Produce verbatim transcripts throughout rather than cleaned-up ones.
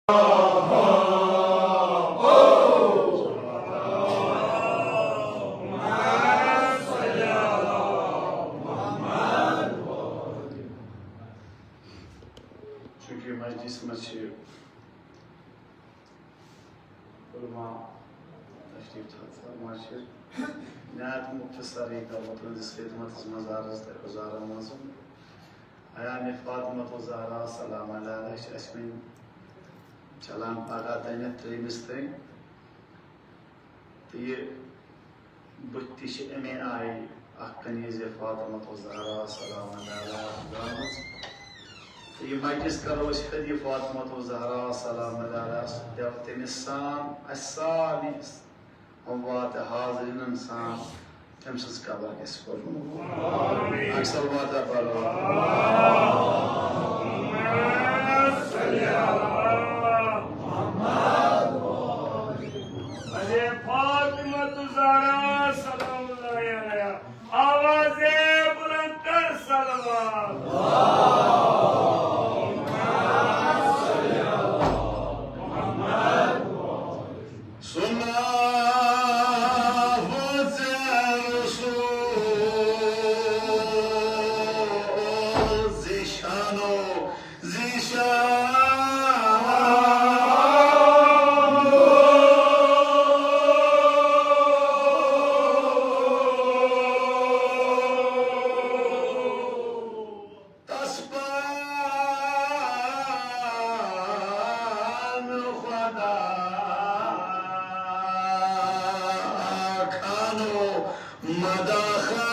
چونکہ مجلس منٛز چھِ علماء تشریف تھٲومٕتۍ، علماء چھِ نہایت مختصر یہِ دعوت تُہنٛدِس خدمتس منٛز عرض تہٕ گزارن منٛز۔ حیام فاطمۃ الزہرا سلام علیہا چھِ اَسہِ وۄنۍ چلان پگاہ تانٮ۪تھ ترٛیٚیِمِس تام۔ تہٕ یہِ بُتھِ تہِ چھِ اَمے آیہِ اکھ کنیز فاطمۃ الزہرا سلام علیہا درٛامٕژ۔ تہٕ یہِ مجلس کرو أسۍ خدی فاطمۃ الزہرا سلام علیہا، دِوو تٔمِس سان، اَسہِ سارنٕے اموات حاضرینن سان تٔمۍ سٕنٛز قبر گژھِ پُرنور۔ اکھ صلوات پرو۔ ارے فاطمہ الزہرا سلام اللہ علیہا، آواز بلند تر صلوات۔ سُناو ژےٚ رسول ذیشانو ذیشان۔ تسبان خدا خانو مدا خان۔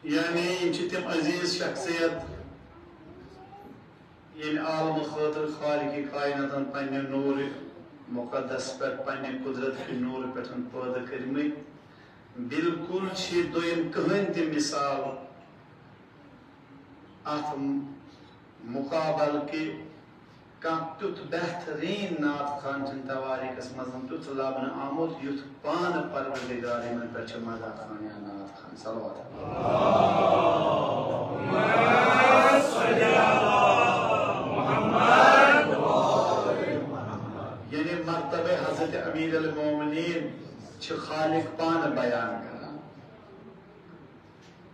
یعنی یِم چھِ تِم عزیز شخصیت، ییٚمہِ عالمہٕ خٲطرٕ خالق کائناتن پننہِ نوٗرِ مقدس پٮ۪ٹھ، پننہِ قدرت کہِ نوٗرٕ پٮ۪ٹھ پٲدٕ کٔرمٕتۍ۔ بالکل چھِ دوٚیِم کٕہٕنۍ تہِ مثال اتھ مقابل کہِ کانٛہہ تیُتھ بہتریٖن نعت خوان چھُنہٕ توٲریٖخس منٛز تیُتھ لبنہٕ آمُت، یُتھ پانہٕ پروردگار یِمن پٮ۪ٹھ چھُ مدح خوان یا نعت خوان۔ صلوات۔ یعنی مرتبہ حضرت امیر المومنین چھِ خالق پانہٕ بیان کران۔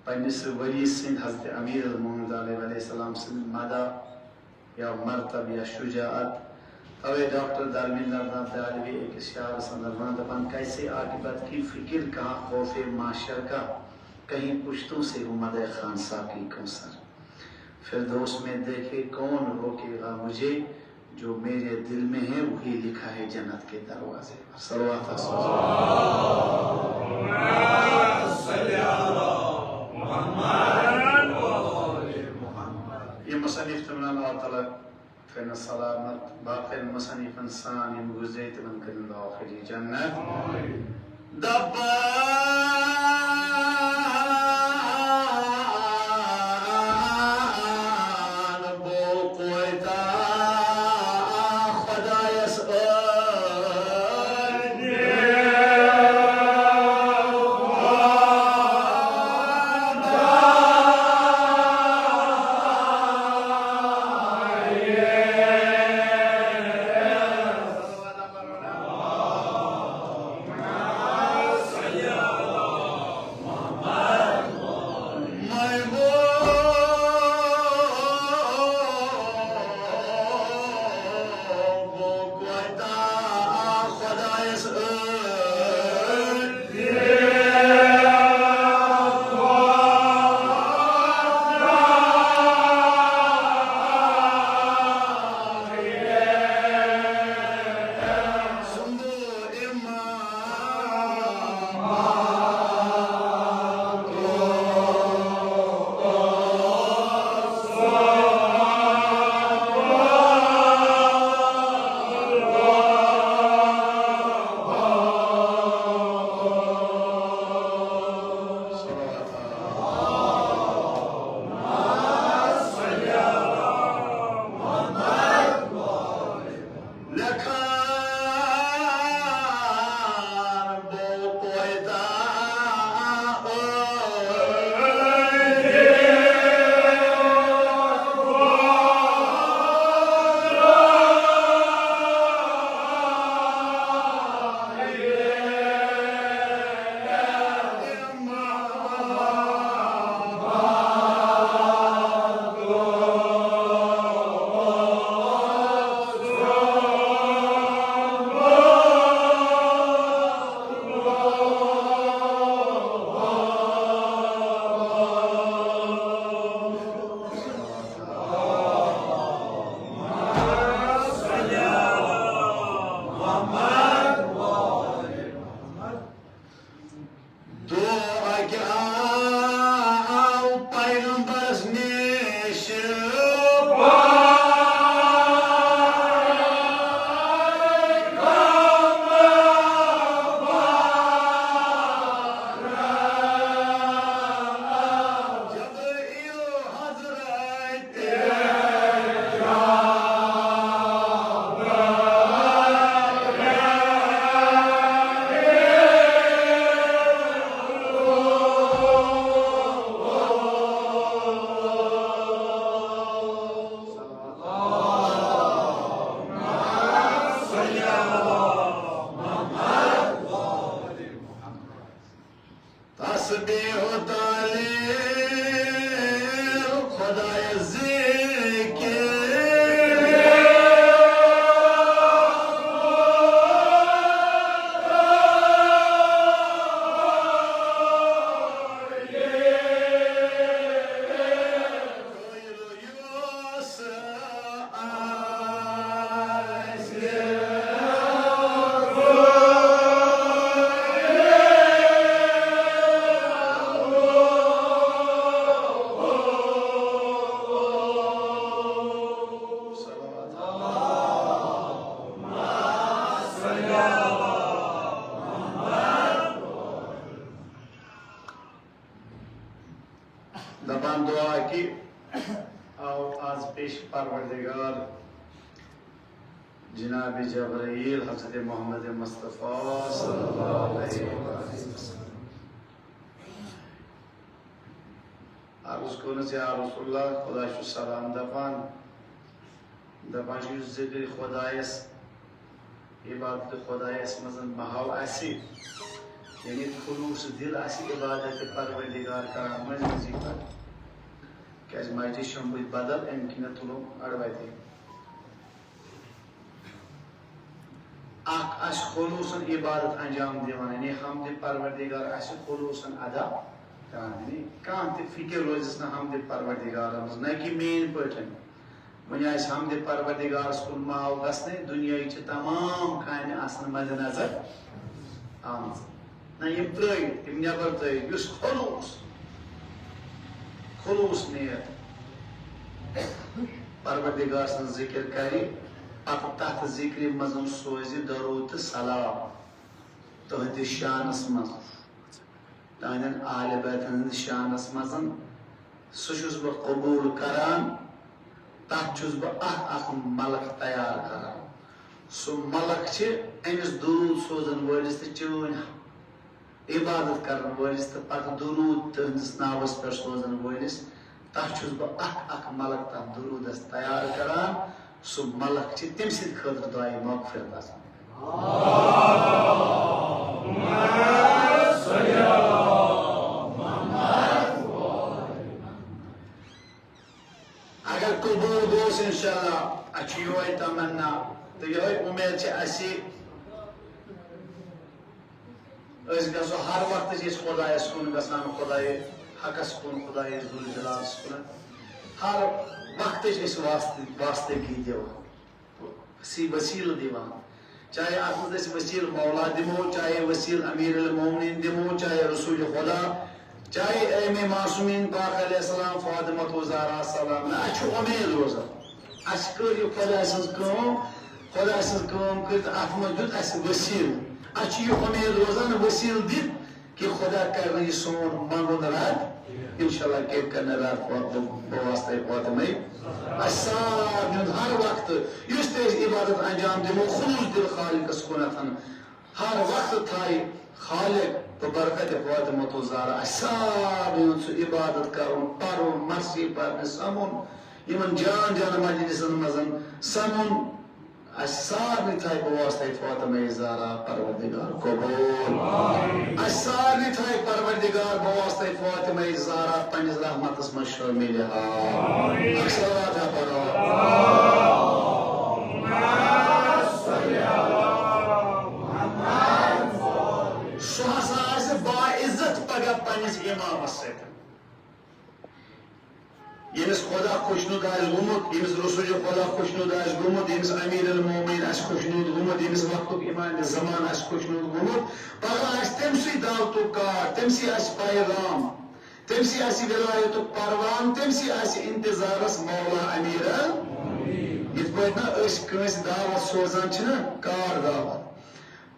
پننِس ؤری سٕنٛدۍ حضرت امیر المومنین علیہ السلام سٕنٛدۍ مدح یا مرتبہ یا شجاعت۔ توے ڈاکٹر دھرمیندر ناتھ دہلوی أکِس شعرس اندر ونان دپان، کیسے عاقبت کی فکر کہاں خوف محشر کا، کہیں پشتوں سے ہو مدح خانسا کی کوثر۔ فردوس میں دیکھے کون روکے گا مجھے، جو میرے دل میں ہے وہی لکھا ہے جنت کے دروازے پر۔ صلوات۔ یہ مصنف تمنا اللہ تعالیٰ تھٲینَس سلامت، باقین مصنفن سان یِم گُزرے تِمن کٔرِن داخل جنت۔ دپان بہٕ کویتا خۄدایس ٲدۍ۔ آو پیغمبرس نِش۔ جبرائیل حضرت۔ تسبیح و تہلیل خدایس ذکر۔ دپان دعا کہ آو آز پیش پروردگار جناب جبرائیل حضرت محمد مصطفیٰ صلی اللہ علیہ وسلم۔ عرض کوٚرنس، یا رسول اللہ، خدا چھُ سلام دپان، دپان چھُ یُس ذکر خدایس، عبادت خدایس منٛز محو آسہِ، یعنی خلوص دل آسہِ عبادت پروردگار کران مٔنٛزۍ مٔنٛزۍ پتہٕ۔ کیازِ مجلس چھُم بہٕ بدل، امہِ کِنۍ تُلُم اڑوتے۔ اکھ آسہِ خلوصن عبادت انجام دِوان، یعنی حمد پروردگار آسہِ خلوصن ادا کران، یعنی کانٛہہ تہِ فکر روزٮ۪س نہٕ حمد پروردگارس منٛز، نہ کہِ میٲنۍ پٲٹھۍ۔ وۄنۍ آسہِ حمد پروردگارس کُن محو گژھنٕے، دُنیاہٕچہِ تمام کامہِ آسن مدِ نظر آمژٕ۔ نہ، یِم ترٲوِتھ، یِم نٮ۪بر ترٲوِتھ، یُس خلوص، خلوص نیت پروردگار سٕنٛز ذِکِر کرِ، پتہٕ تتھ ذِکرِ منٛز سوزِ درود تہٕ سلام تُہنٛدِس شانس منٛز، تُہنٛدٮ۪ن اہل بیتن ہٕنٛدِس شانس منٛز، سُہ چھُس بہٕ قبول کران، تتھ چھُس بہٕ اکھ اکھ ملک تیار کران۔ سُہ ملک چھِ أمِس درود سوزن وٲلِس تہٕ چٲنۍ عبادت کرن وٲلِس تہٕ پتہٕ درود تٕہنٛدِس ناوس پٮ۪ٹھ سوزن وٲلِس، تتھ چھُس بہٕ اکھ اکھ ملک تتھ درودس تیار کران۔ سُہ ملک چھِ تٔمۍ سٕنٛدِ خٲطرٕ دعایہِ مغفرت آسان۔ اگر قبول گوس، انشاءاللہ، اَسہِ چھِ یِہوٚے تمنا تہٕ یِہوٚے اُمید چھِ اَسہِ، أسۍ گژھو ہر وقتہٕ چھِ أسۍ خۄدایَس کُن گژھان، خۄدایہِ حقَس کُن، خۄدایہِ ذوالجلالَس کُن۔ ہر وقتہٕ چھِ أسۍ واسطہٕ، واسطگی دِوان، وسی-، وسیٖلہٕ دِوان۔ چاہے اَتھ منٛز أسۍ وسیٖلہٕ مولا دِمو، چاہے وسیٖلہٕ امیر المومنین دِمو، چاہے رسول خدا، چاہے امام معصومین پاک علیہ السلام، فاطمہ و زہرا سلام، نہ، اَسہِ چھُ اُمید روزان۔ اَسہِ کٔر یہِ خۄداے سٕنٛز کٲم، خۄداے سٕنٛز کٲم کٔرِتھ اَتھ منٛز دیُت اَسہِ وسیٖلہٕ۔ اَسہِ چھُ یہِ اُمید روزان وسیٖلہٕ دِتھ کہِ خۄدا کَرِ نہٕ یہِ سون منٛگُن رد۔ اِنشاءاللہ کیٛازِ کَرِ نہٕ رد فا-، بہ-، بواسطے فاطمے۔ اَسہِ سارنٕے ہُنٛد ہر وقتہٕ یُس تہِ أسۍ عبادت انجام دِمو، خلوص دِل خالقس کُنتھ۔ ہر وقتہٕ تھایہِ خالق ببرکت فاطمہ الزہرا اَسہِ سارنٕے ہُنٛد سُہ عبادت کَرُن، پَرُن، مرثی پَرنہِ سَمُن، یِمن جان جان مجلسن منٛز سَمُن۔ اَسہِ سارنٕے تھایہِ بواسطے فاطمہ زہرا پروردگار قبول۔ اَسہِ سارنٕے تھایہِ پروردگار بواسطے فاطمہ زہرا پننِس رحمتس منٛز شٲمِل۔ آمین۔ اکھ صلوات ہا پَرو۔ سُہ ہسا آسہِ باعزت پگاہ پننِس امامس سۭتۍ۔ ییٚمِس خۄدا خۄشنُد آسہِ گوٚمُت، ییٚمِس رسول خۄدا خۄشنُد آسہِ گوٚمُت، ییٚمِس امیر المومنین آسہِ خۄشنُد گوٚمُت، ییٚمِس وقتُک امام زمان آسہِ خۄشنُد گوٚمُت، پگاہ آسہِ تٔمۍ سٕے دعوتُک کارڈ، تٔمۍ سٕے آسہِ پیغام، تٔمۍ سٕے آسہِ ولایتُک پروان، تٔمۍ سٕے آسہِ انتظارس مولا امیر ال-، یِتھ پٲٹھۍ نہ أسۍ کٲنٛسہِ دعوت سوزان چھِنہ، کارڈ دعوت،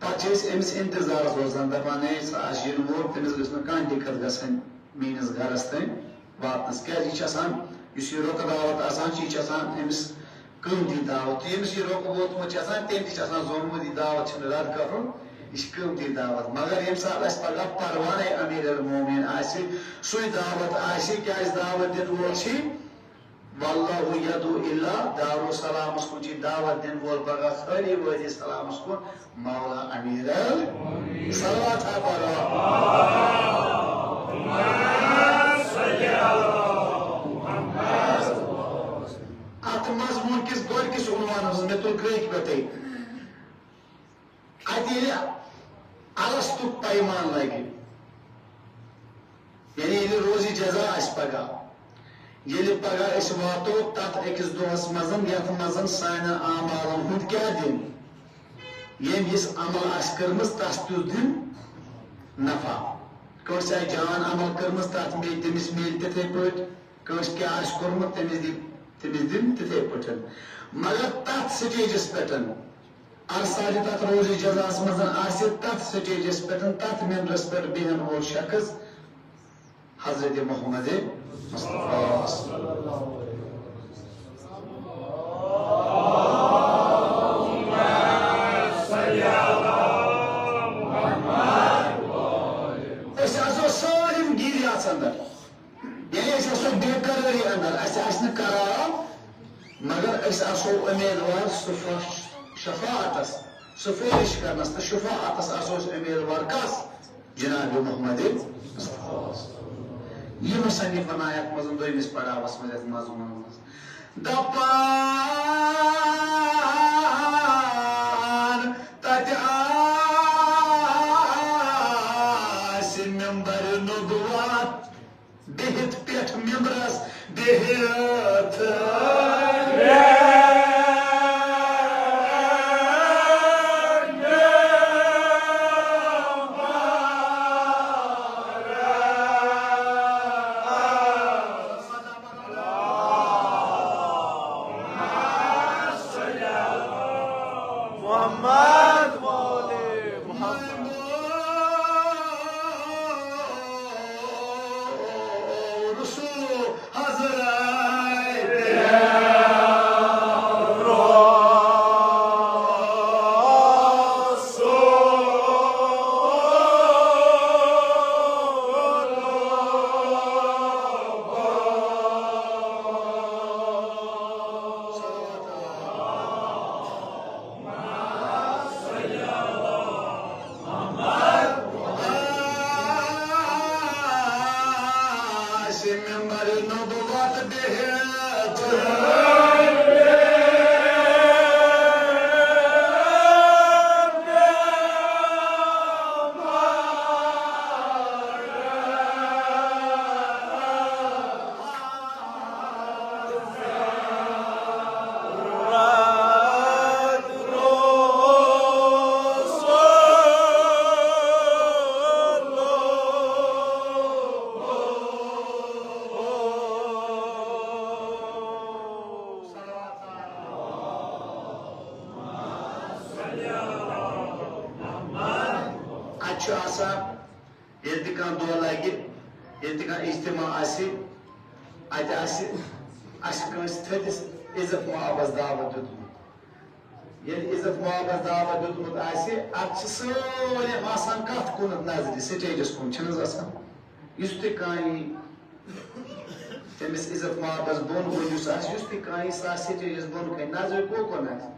پتہٕ چھِ أسۍ أمِس انتظارس روزان، دپان، "ہے، سُہ آسہِ یِنہٕ وول، تٔمِس گٔژھ نہٕ کانٛہہ دِقت گژھٕنۍ میٲنِس گرس تام واتنس۔" کیازِ یہِ چھِ آسان، یُس یہِ رۄقہٕ دعوت آسان چھِ، یہِ چھِ آسان أمِس قۭمتی دعوت۔ تہٕ ییٚمِس یہِ رۄقہٕ ووتمُت چھِ آسان، تٔمۍ تہِ چھِ آسان زونمُت، یہِ دعوت چھِنہٕ رد کرُن، یہِ چھِ قۭمتی دعوت۔ مگر ییٚمہِ ساتہٕ اَسہِ پگاہ پروانَے امیر المومنین آسہِ، سُے دعوت آسہِ، کیازِ دعوت دِنہٕ وول چھِ واللہ یدعو الا دارالسلامس کُن چھِ دعوت دِنہٕ وول پگاہ خٲلی وٲتۍ سلامس کُن مولا امیر ال-، صلوات ہا پرو۔ اتھ مضمون کِس گۄڈٕکِس عنوانس منٛز مےٚ تُل کرٛیکہِ پٮ۪ٹھٕے۔ اتہِ ییٚلہِ الستُک پیمان لگہِ، یعنی ییٚلہِ روزِ جزا آسہِ پگاہ، ییٚلہِ پگاہ أسۍ واتو تتھ أکِس دۄہس منٛز، یتھ منٛز سانٮ۪ن اعمالن ہُنٛد کیٛاہ دِن، ییٚمۍ یِژھ عمل آسہِ کٔرمٕژ، تس تیُتھ دِن نفع۔ کٲنٛسہِ آسہِ جان عمل کٔرمٕژ، تتھ میلہِ، تٔمِس میلہِ تِتھے پٲٹھۍ۔ کٲنٛسہِ کیٛاہ آسہِ کوٚرمُت، تٔمِس دِ-، تٔمِس دِن تِتھے پٲٹھۍ۔ مگر تتھ سٹیجس پٮ۪ٹھ، ارسالہِ تتھ روزِ جزاہس منٛز آسہِ، تتھ سٹیجس پٮ۪ٹھ، تتھ منبرس پٮ۪ٹھ بیہن وول شخص حضرت محمد مصطفیٰ۔ أسۍ آسو سٲلِم گیٖرۍ اَتھ اندر۔ یعنی أسۍ آسو بے قرٲری اندر، اَسہِ آسہِ نہٕ قرار، مگر أسۍ آسو امیدوار صفا-، شفاعتس، سفٲرِش کرنس تہٕ شفاعتس آسو أسۍ امیدوار کس؟ جناب محمد مصطفیٰ۔ یہِ مصنف ونان یتھ منٛز دوٚیمِس پڑاوس منٛز، یتھ مضموٗنس منٛز دپان، تتہِ آسہِ ممبر نبوت۔ بِہِتھ پٮ۪ٹھ مِمبرس بِہِتھ۔ محمد مولے محمد۔ رسول حضرت آسہِ ممبر نبوت بِہِتھ۔ اتہِ چھُ آسان، ییٚلہِ تہِ کانٛہہ دۄہ لگہِ، ییٚلہِ تہِ کانٛہہ اجتماع آسہِ، اتہِ آسہِ اسہِ کٲنٛسہِ تھٔدِس عزت مآبس دعوت دیُتمُت۔ ییٚلہِ عزت مآبس دعوت دیُتمُت آسہِ، اتہِ چھِ سٲلِم آسان کتھ کُنتھ نظرِ، سٹیجس کُن چھِنہٕ حظ آسان؟ یُس تہِ کانٛہہ یی، تٔمِس عزت مآبس بۄن کُن یُس آسہِ، یُس تہِ کانٛہہ یی، سُہ آسہِ سٹیجس بۄن کَنہِ نظرِ کوکُن آسہِ۔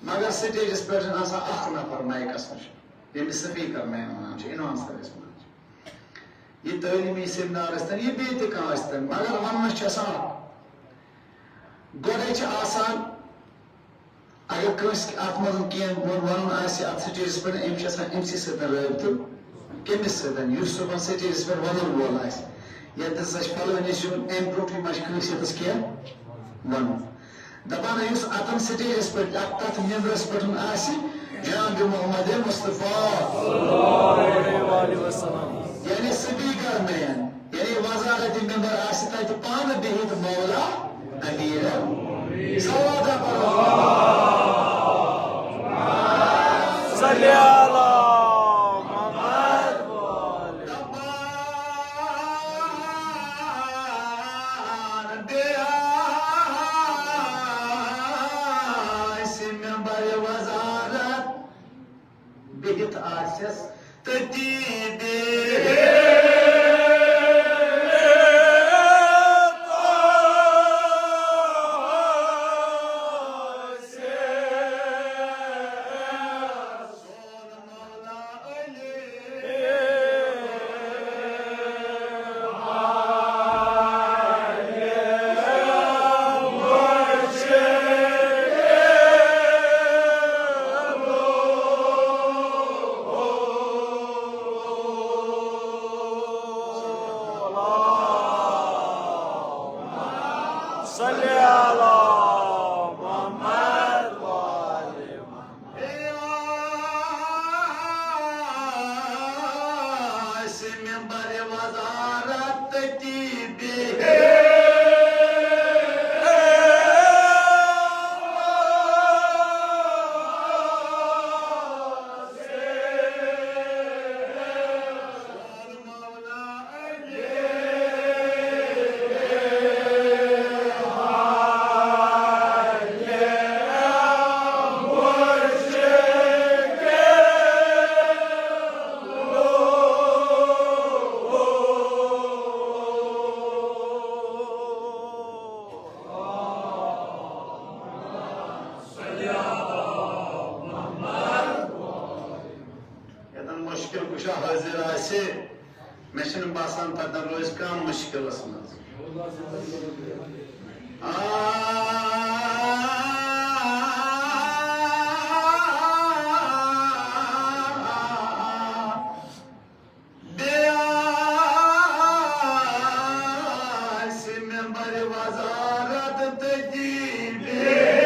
مگر سٹیجس پٮ۪ٹھ چھُنہٕ آسان اکھ نفر مایکس نِش، ییٚمِس سپیکر مین ونان چھِ، عنوان صٲبس ونان چھِ۔ یہِ تعلیمی سیمینار ٲسۍتن، یہِ بیٚیہِ تہِ کانٛہہ ٲسۍتن، مگر وننس چھِ آسان اکھ۔ گۄڈے چھِ آسان، اگر کٲنٛسہِ اتھ منٛز کینٛہہ ووٚن، ونُن آسہِ اتھ سٹیجس پٮ۪ٹھ، أمِس چھِ آسان أمۍ سٕے سۭتۍ رٲبطہٕ، کٔمِس سۭتۍ؟ یُس صُبحن سٹیجس پٮ۪ٹھ ونُن وول آسہِ۔ ییٚتہِ ہسا چھِ پھلٲنِس یُن، اَمہِ برونٛٹھٕے ما چھِ کٲنٛسہِ ییٚتَس کینٛہہ وَنُن۔ دَپان، یُس اَتَن سٹیجَس پٮ۪ٹھ، اَتھ، تَتھ مِمبرَس پٮ۪ٹھ آسہِ جناب محمد مصطفیٰ، یعنی سپیکر مین، یعنی وزارت ممبر آسہِ تَتہِ پانہٕ بِہِتھ مولا امیر۔ صلوات پرو۔ صلی علی محمد۔ دپان، بیٚیہِ آسہِ ممبر وزارت بِہِتھ آسٮ۪س تٔتی بیٚیہِ۔ صلی علی محمد وآل محمد۔ آسہِ ممبر وزارت تٔتی بِہِتھ۔ ییٚتٮ۪ن مُشکِل کُشا حٲضِر آسہِ، مےٚ چھُنہٕ باسان تَتٮ۪ن روزِ کانٛہہ مُشکِلَس منٛز۔ آ، بیٚیہِ آسہِ ممبر وزارت تٔتی بیٚیہِ۔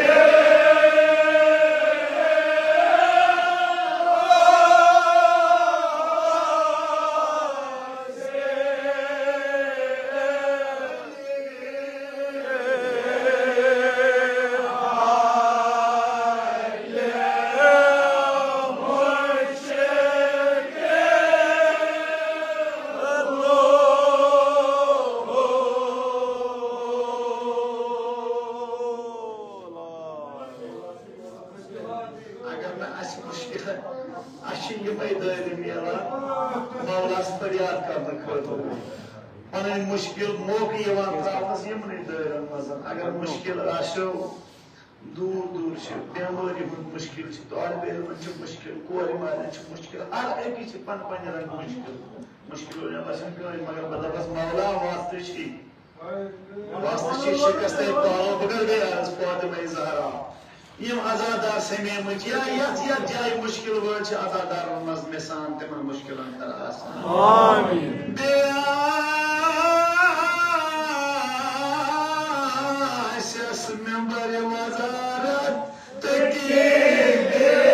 اگر نہٕ اَسہِ مُشکِل، اَسہِ چھِ یِمَے دٲیرٕ میلان مولاہَس فریاد کرنہٕ خٲطرٕ۔ پَنٕنۍ مُشکِل موقعہٕ یِوان ترٛاونَس یِمنٕے دٲیرَن منٛز۔ اگر مُشکِل آسیو، دوٗر دوٗر چھِ، بٮ۪مٲرۍ ہُنٛد مُشکِل چھِ، طالبہِ علمَن چھِ مُشکِل، کورِ مالٮ۪ن چھِ مُشکِل، ہر أکِس چھِ پَنٕنۍ پَنٕنۍ رنٛگہٕ مُشکِل۔ مُشکِل وَنہِ باسان کٲنٛسہِ، مگر بہٕ دَپَس، مولا، وَتھ تہِ چھِ۔ واسطہٕ چھِ شِکستَے پاوو، بہٕ کَتہِ گٔیاس فاطمہ زہرا؟ یِم عزادار سَمیمٕتۍ یا یَتھ یَتھ جایہِ مُشکِل وٲلۍ چھِ عزادارَن منٛز مِسان، تِمَن مُشکِلَن کَر آسان۔ آمین۔ بیٚیہِ آسٮ۪س ممبر وزارت تٔتی بیٚیہِ۔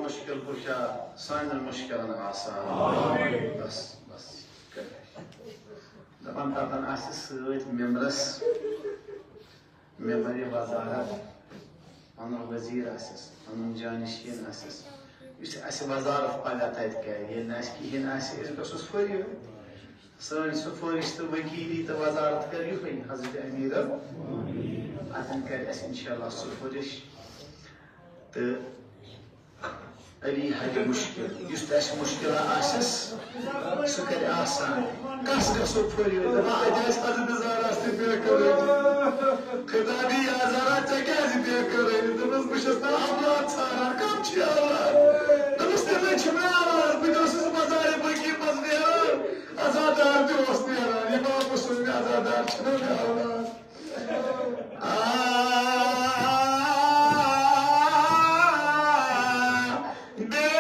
مشکل کشا، سانٮ۪ن مشکلن آسان۔ بس، بس۔ دپان تتن آسہِ سۭتۍ ممبرس، ممبر وزارت، پنُن وزیر آسٮ۪س، پنُن جانشین آسٮ۪س، یُس اسہِ وزارت پگاہ تتہِ کرِ۔ ییٚلہِ نہٕ اسہِ کہیٖنۍ آسہِ، أسۍ گژھوس فوری۔ سٲنۍ سفٲرش تہٕ وکیلی تہٕ وزارت کر یِہوٚے حضرت امیر۔ اتٮ۪ن کرِ اسہِ انشاءاللہ سفٲرش۔ تہٕ علی حج مشکل، یُس تہِ اسہِ مشکلات آسٮ۪س، سُہ کرِ آسان۔ کس گژھو فوری؟ دپان اتہِ آسہِ حضرت زہراہس تہِ بے قرٲری، خطابی یا زہرا، ژےٚ کیازِ بے قرٲری؟ دوٚپمس، بہٕ چھُس نہٕ اولاد ژھانڈان، کم چھُے اولاد؟ دوٚپمس، تیٚلے چھُ مےٚ اولاد، بہٕ تہِ اوسُس مزارِ بقیع منٛز نیران، عزادار تہِ اوس نیران، امام حسین مےٚ عزادار چھُنہٕ مےٚ اولاد۔ آ، بیٚیہِ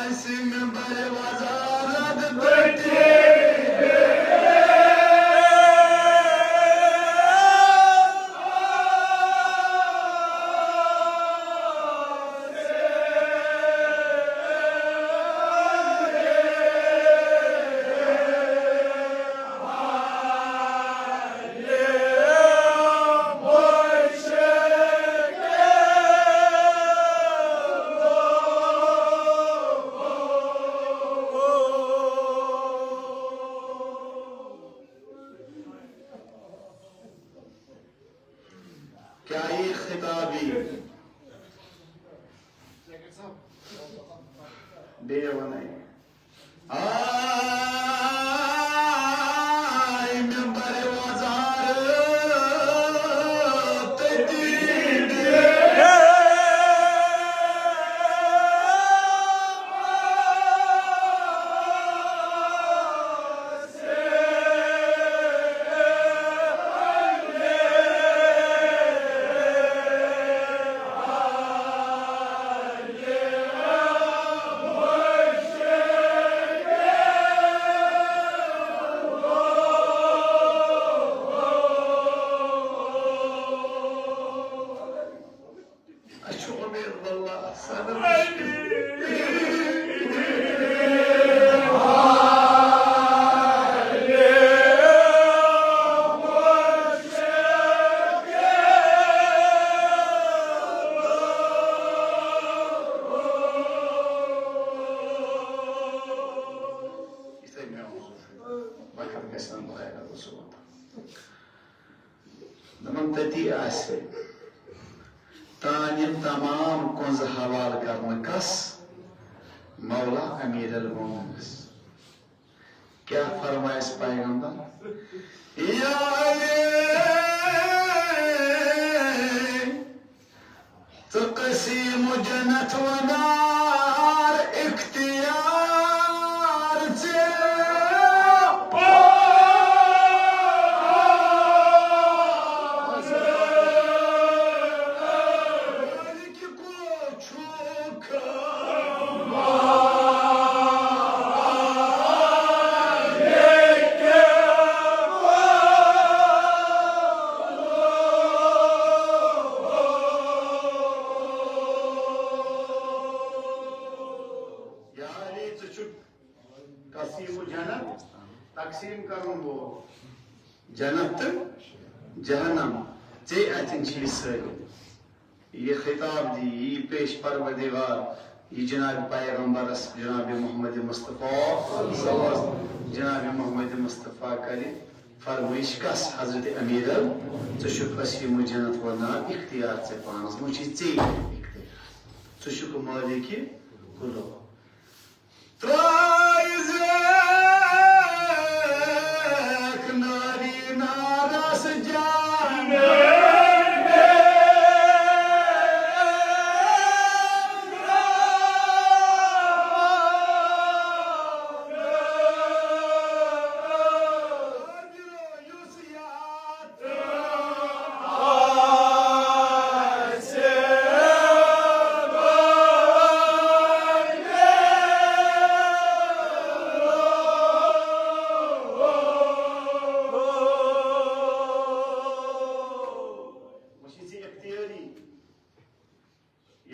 آسہِ ممبر وزارت تٔتی۔ کیٛاہ یہِ خطابی؟ بیٚیہِ وَنَے۔ آے ممبر وزارت تٔتی۔ اَسہِ چھُ اُمید واللہ سانٮ۪ن مُشکِل۔ یِتھَے مےٚ ووٚن، بہٕ کَتھ گژھِ نہٕ بہٕ ہٮ۪کہٕ نہٕ سُہ ووٚن۔ دَپان تٔتی آسہِ تانۍ یِم تمام کُنزٕ حوالہٕ کرنہٕ کس؟ مولا امیر المومنس۔ کیٛاہ فرمایس پیغمبر؟ یا علی، ژٕ قسیم جنت و نار اختیار ژےٚ۔ مالک گو چھُکھ۔ یا علی، ژٕ چھُکھ قسیم جنت تقسیم کرن وول۔ جنت تہٕ جہنم، ژے اتھن چھِ یہِ سٲری۔ یہِ خطاب دی، یہِ پیش پروردگار، یہِ جناب پیغمبرس، جناب محمد مصطفیٰ صلی اللہ علیہ وسلم، جناب محمد مصطفیٰ کرِ فرمٲیش کس؟ حضرت امیر ال، ژٕ چھُکھ قسیم جنت و نار اختیار ژےٚ پانس، وۄنۍ چھُے ژےٚ اختیار، ژٕ چھُکھ مالک کلو۔ ترٛٲوزیٚکھ ناری نارس جان۔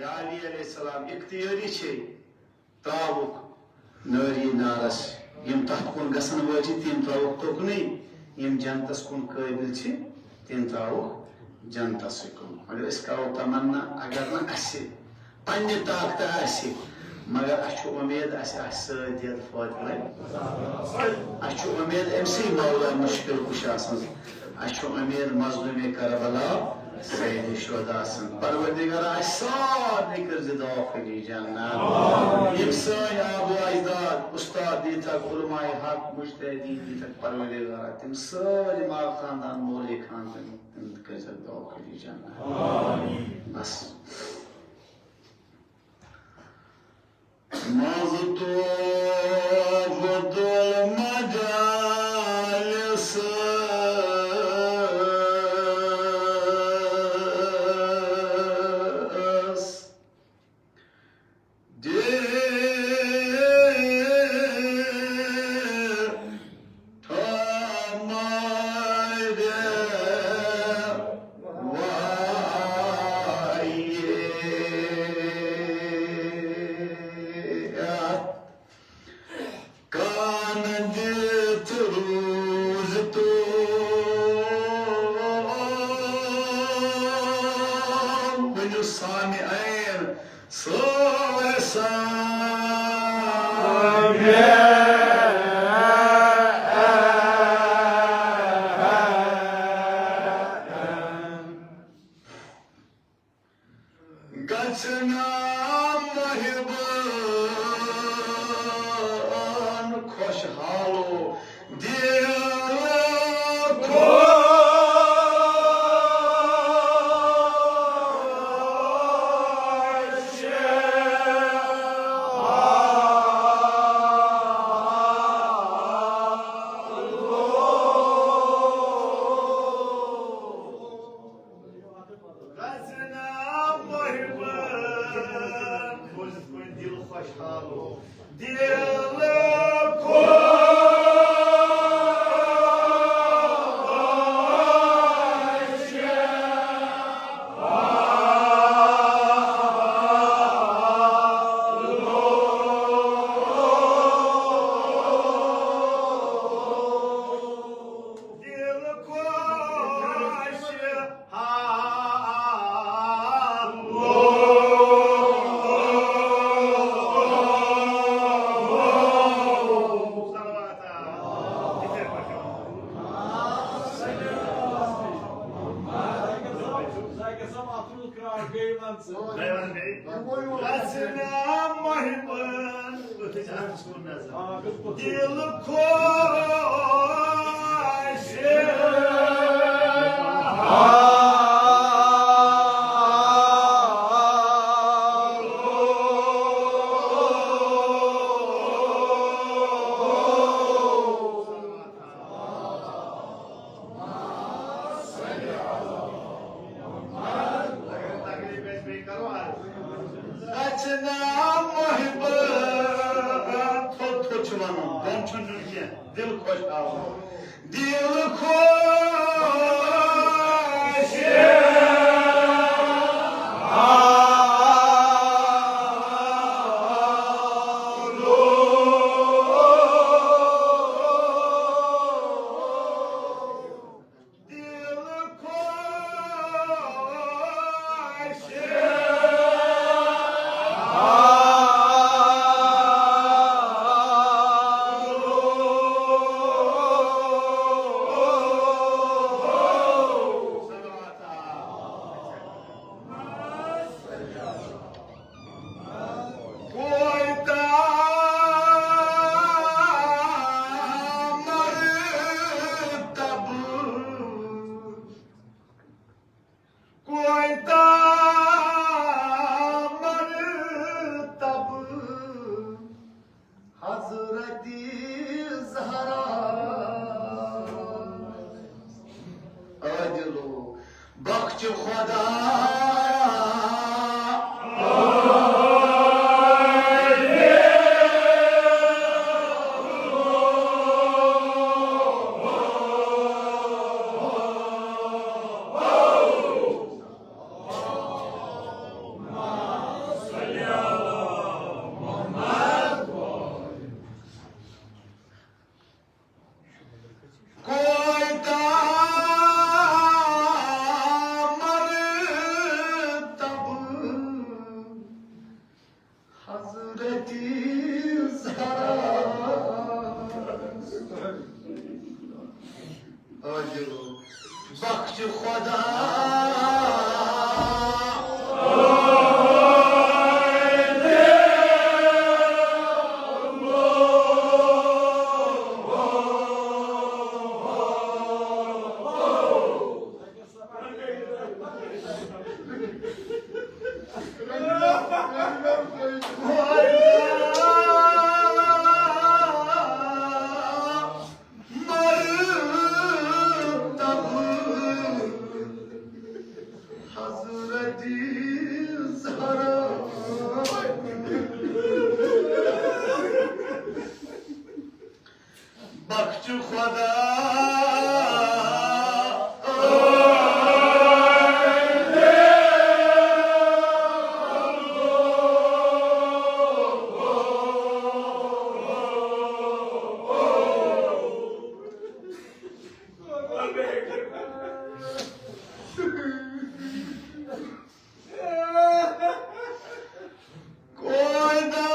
یا علی علیہ السلام اختیٲری چھے، ترٛاوُکھ نٲری نارس۔ یِم تتھ کُن گژھن وٲلۍ چھِ، تِم ترٛاوُکھ تُکنُے۔ یِم جنتس کُن قٲبل چھِ، تِم ترٛاوُکھ جنتسٕے کُن۔ مگر أسۍ کرو تمنا، اگر نہٕ اسہِ پننہِ طاقتہٕ آسہِ، مگر اسہِ چھُ اُمید اسہِ آسہِ سۭتۍ دِتھ فٲطمہ۔ اسہِ چھُ اُمید أمۍ سٕے مولا مُشکِل کُشا سٕنٛز۔ اسہِ چھُ اُمید مظلوم کربلا سید شہدا سٕنٛز۔ پروردگارا، اسہِ سارنٕے کٔرۍ زِ داخل جنت۔ یِم سٲنۍ آبا اجداد، استاد دیٖتھکھ، علماء حق، مجتہدین دیٖتھکھ پروردگارا، تِم سٲری ماں خاندان، مولوی خاندان، تِم تہِ کٔرۍ زِ داخل جنت۔ بس۔ منٛز توفد المجالس۔ دل تھامارے وایے۔ کان دِتھ روٗز تو۔ ؤنِو سامعین، سٲرۍ سامعین۔ گژھنا محبان خوشحالو دل خوش۔ گژھنا محبان، بوٗزِتھ کُنہِ دِل خۄشحال، دِل خۄش۔ دِل خۄش۔ گژھنا محبان۔ دِل خۄش۔ گژھنا محبان، تھوٚد تھوٚد چھُ وَنُن، بۄن چھُنہٕ نیُن کینٛہہ، دِل خۄش تھاوُن۔ دِل خۄش۔ دِل خۄش۔ کویتہ مرتبہ، کویتہ مرتبہ حضرت زہرا۔ عادلو بخش خدا۔ خدا۔ مرتب حضرت زہرا۔ بخش خدا۔ کویدہ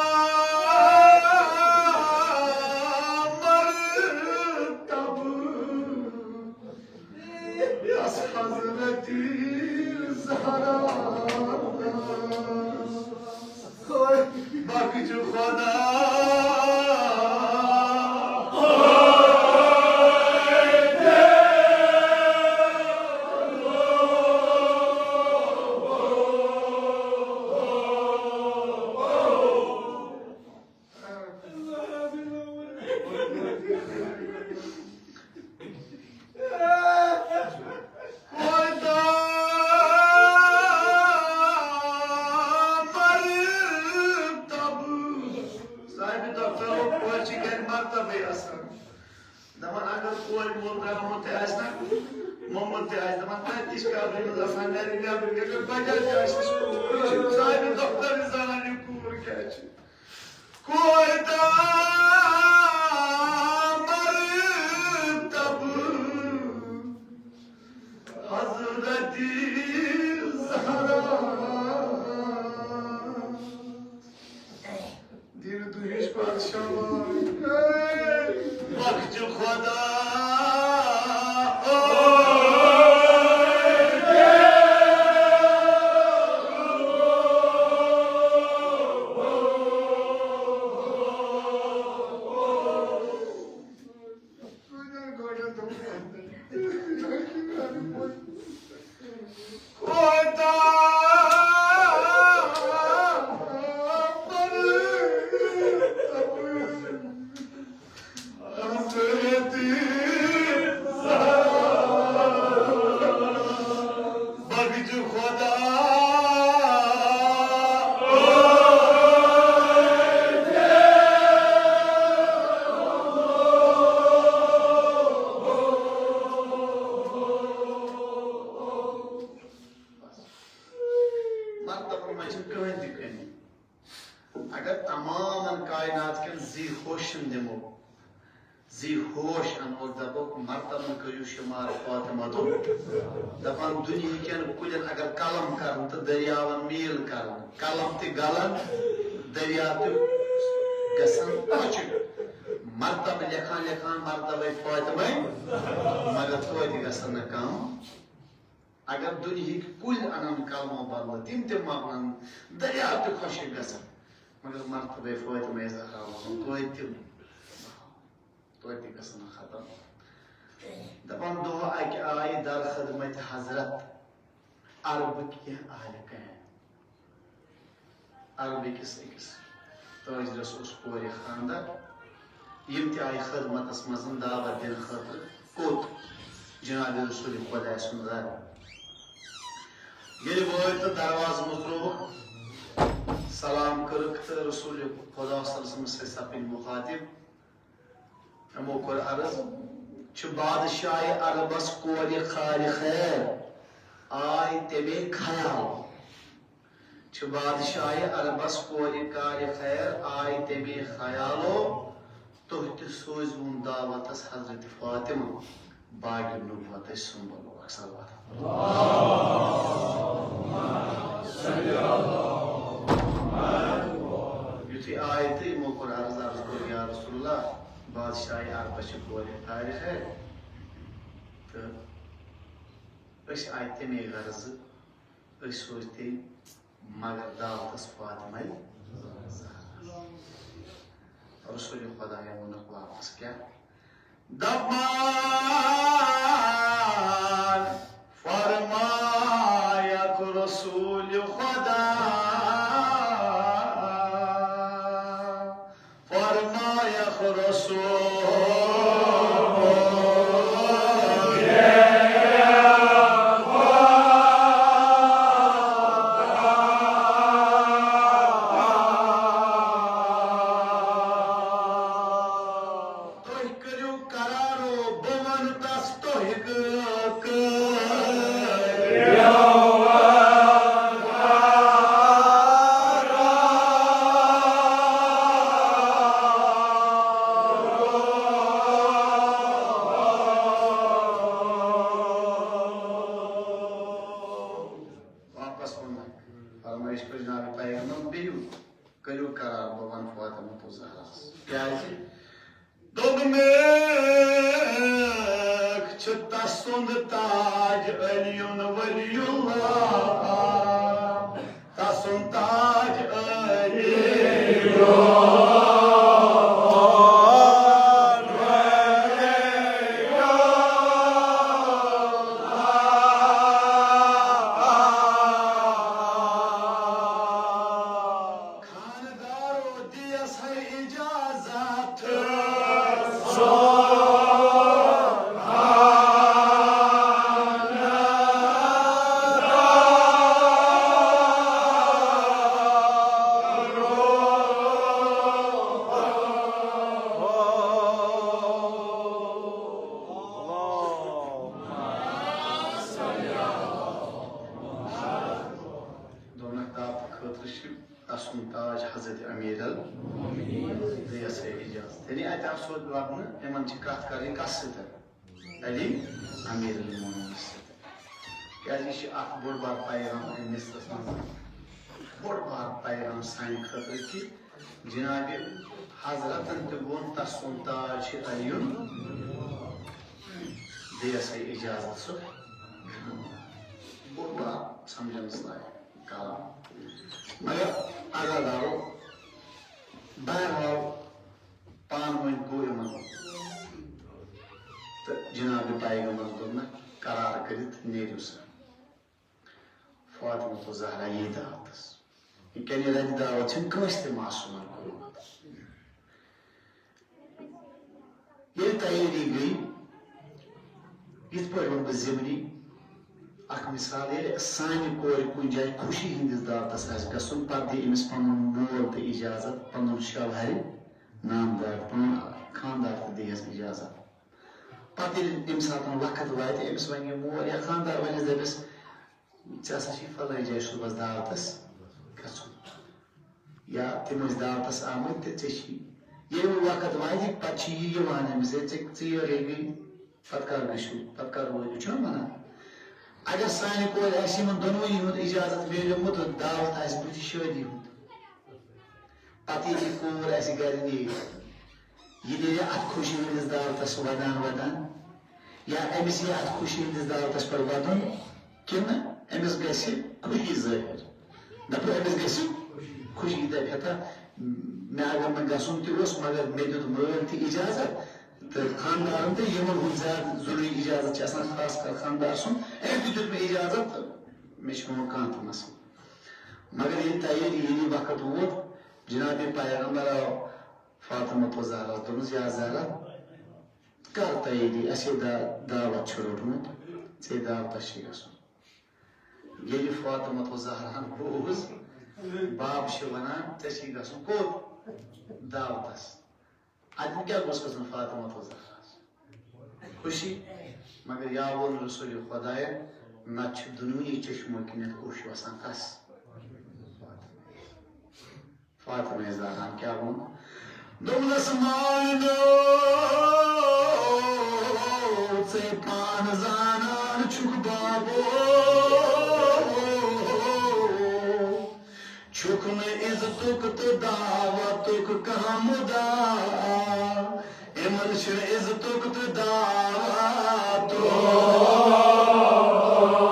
مرتب، بس حضرت زہرا۔ بخش خدا۔ صاحب دفتر، پٲٹھۍ چھِ گرِ مکتبٕے آسان۔ دپان اگر کورِ مول ترٛاومُت تہِ آسہِ نا، موٚمُت تہِ آسہِ، دپان تتہِ تہِ چھِ قبرِ منٛز آسان، گرِ نٮ۪برٕ کٔنۍ، اگر بچہِ تہِ آسہِ، یہِ چھُ صاحبِ دفتر زانان یہِ کوٗر کیٛاہ چھِ۔ کویدہ مرتب حضرت زہرا۔ دین دُنہِچ پادشاہ۔ بخش خدا۔ بخش خدا۔ مطلب، یِمن چھِ کٕہٕنۍ تہِ کٔمی۔ اگر تمامن کائنات کٮ۪ن زی ہوشن دِمو، زی ہوش انوکھ، دپوکھ مرتبن کٔرِو شُمار فاطمہ تُک۔ دپان دُنہیٖکٮ۪ن کُلٮ۪ن اگر قلم کرن تہٕ دٔریاون میٖل کرن، قلم تہِ گلن، دریا تہِ گژھن پۄچھِ۔ مرتبہٕ لیکھان لیکھان مرتبے فاطمے، مگر توتہِ گژھن نہٕ کم۔ اگر دُنہیٖکۍ کُلۍ انن قلمو بدلہٕ، تِم تہِ مۄکلن، دریا تہِ خۄشٕک گژھن، مگر مرتبے فاطمہ زہرا وَنُن توتہِ تہِ، توتہِ تہِ گژھن نہٕ ختم۔ دپان دۄہ اکہِ آیہِ در خدمت حضرت عربٕکۍ کینٛہہ اہلِ کہن۔ عربٕکِس أکِس تاجرس اوس کورِ خانٛدر۔ یِم تہِ آیہِ خدمتس منٛز دعوت دِنہٕ خٲطرٕ۔ کوٚت؟ جناب رسول خۄداے سُنٛد گرٕ۔ ییٚلہِ وٲتۍ تہٕ دروازٕ مُژرووُکھ، سلام کٔرٕکھ تہٕ رسول خۄدا صلی اللہ علیہ وسلمس سۭتۍ سپٕدۍ مُخاطب۔ یِمو کوٚر عرض، چھِ بادشاہ عربس کورِ خارِ خیر، آے تمے خیال۔ چھِ بادشاہ عربس کورِ خارِ خیر، آے تمے خیالو، تُہۍ تہِ سوٗزِوُن دعوتس حضرت فاطمہ۔ باغِ نبوتٕچ سُمبل اکھ صلوات۔ یُتھُے آیہِ تہٕ یِمو کوٚر عرض، عرض کوٚر، یا رسول اللہ، بادشاہ عربس چھِ کورِ خارِ خیر تہٕ أسۍ آے تَمے غرضہٕ، أسۍ سوٗزۍ تٔمۍ، مگر دعوتس فاطمہ زہرا۔ رسول خدایا ووٚنُکھ واپس کیٛاہ؟ دپان فرمایکھ رسول خدا، فرمایکھ رسول۔ تُہۍ کٔرِو قرارو، بہٕ وَنہٕ تَس تُہۍ کٔرِو۔ واپس ووٚن فرمٲیِش کٔر جناب پیغمبر، بِہِو، کٔرِو قرار، بہٕ وَنہٕ فاطمہ تہٕ زہراہَس۔ کیٛازِ؟ دوٚپمَکھ چھُ تَسُنٛد تاج علیُن ولی اللہ، تَسُنٛد تاج علیُن۔ خانٛدارو دِیَس ہے اجازت۔ دونک دعوت خٲطرٕ چھِ تسُنٛد تاج حضرت امیر ال-، بیٚیہِ ہسا اجازت۔ یعنی اتہِ آو سیوٚد لبنہٕ، یِمن چھِ کتھ کرٕنۍ کس سۭتۍ؟ علی امیر المومنینس سۭتۍ۔ کیازِ یہِ چھِ اکھ بوٚڑ بار پیغام امہِ مصرس منٛز، بوٚڑ بار پیغام سانہِ خٲطرٕ کہِ جناب حضرتن تہِ ووٚن تسُنٛد تاج چھِ علیُن، بیٚیہِ ہسا اجازت سُہ بوٚڑ بار سمجھنس لایق کلام۔ مگر عزادارو، بہرحال پانہٕ ؤنۍ گوٚو یِمن تہٕ جناب پیغمبرن دوٚپ نہ، قرار کٔرِتھ نیرِو سا۔ فاطمہ تہٕ زہرا یی دعوتس۔ یہِ کَنہِ رَتہِ دعوت چھِنہٕ کٲنٛسہِ تہِ معصوٗمن کوٚرمُت۔ ییٚلہِ تیٲری گٔے، یِتھ پٲٹھۍ ووٚن بہٕ ضِمنی اکھ مثال، ییٚلہِ سانہِ کورِ کُنہِ جایہِ خوشی ہٕنٛدِس دعوتس آسہِ گژھُن، پتہٕ دِیہِ أمِس پنُن مول تہِ اجازت، پنُن شوہر، نامدار، پنُن خانٛدار تہِ دِیَس اجازت۔ پتہٕ ییٚلہِ ییٚمہِ ساتہٕ وقت واتہِ، أمِس ونہِ یہِ مول یا خانٛدار ونٮ۪س، دپٮ۪س، "ژےٚ ہسا چھِ فلٲنۍ جایہِ صُبحس دعوتس گژھُن، یا تِم ٲسۍ دعوتس آمٕتۍ تہٕ ژےٚ چھی۔" ییٚلہِ وۄنۍ وقت واتہِ، پتہٕ چھِ یہِ یِوان أمِس، "ہے، ژےٚ ژیر ہے گٔے، پتہٕ کر گٔژھِو، پتہٕ کر وٲتِو؟" چھُنہ ونان؟ اگر سانہِ کورِ آسہِ یِمن دۄنوٕنی ہُنٛد اجازت میلیومُت، دعوت آسہِ بُتھِ شٲدی ہُنٛد، پتہٕ ییٚلہِ یہِ کوٗر آسہِ گرِ نیرِ، یہِ نیرِ اتھ خوشی ہٕنٛدِس دعوتس ودان ودان، یا أمِس یی اتھ خوشی ہٕنٛدِس دعوتس پٮ۪ٹھ ودُن، کِنہٕ أمِس گژھِ خوشی ظٲہِر؟ دپو أمِس گژھِ خوشی، دپہِ ہتا، مےٚ اگر نہٕ گژھُن تہِ اوس، مگر مےٚ دیُت مٲلۍ تہِ اجازت، تہٕ خانٛدارن تہٕ یِمن ہُنٛد زیادٕ ضروٗری اجازت چھِ آسان، خاص کر خانٛدار سُنٛد، أمۍ تہِ دیُت مےٚ اجازت، تہٕ مےٚ چھُنہٕ وۄنۍ کانٛہہ تہِ مسلہٕ۔ مگر ییٚلہِ تیٲری، ییٚلہِ وقت ووت، جناب پیغمبر آو فاطمہ تو زہرا دوٚپمَس، "یا زہرا، کر تیٲری، اَسے دا-، دعوت چھُ روٚٹمُت، ژےٚ دعوتَس چھُ گژھُن۔" ییٚلہِ فاطمہ تو زہراہَن بوٗز، باب چھِ وَنان، "ژےٚ چھُے گژھُن کوٚت؟ دعوتَس۔" اَتٮ۪ن کیٛاہ گوٚژھ گژھُن فاطمہ تو زہراہَس؟ خوشی۔ مگر یا ووٚن رسول خدایَن، "نَتہٕ چھُ دُنوٕنی چشمو کِنٮ۪تھ اوٚش وَسان کَس؟" فاطمہ زہرا کیٛاہ ووٚن؟ دوٚپنَس، "مٲنِو، ژے پانہٕ زانان چھُکھ بابو، چھُکھ نہٕ عزتُک تہٕ دعوتُک کانٛہہ مُدعا، یِمَن چھُ عزتُک تہٕ دعوتُک۔"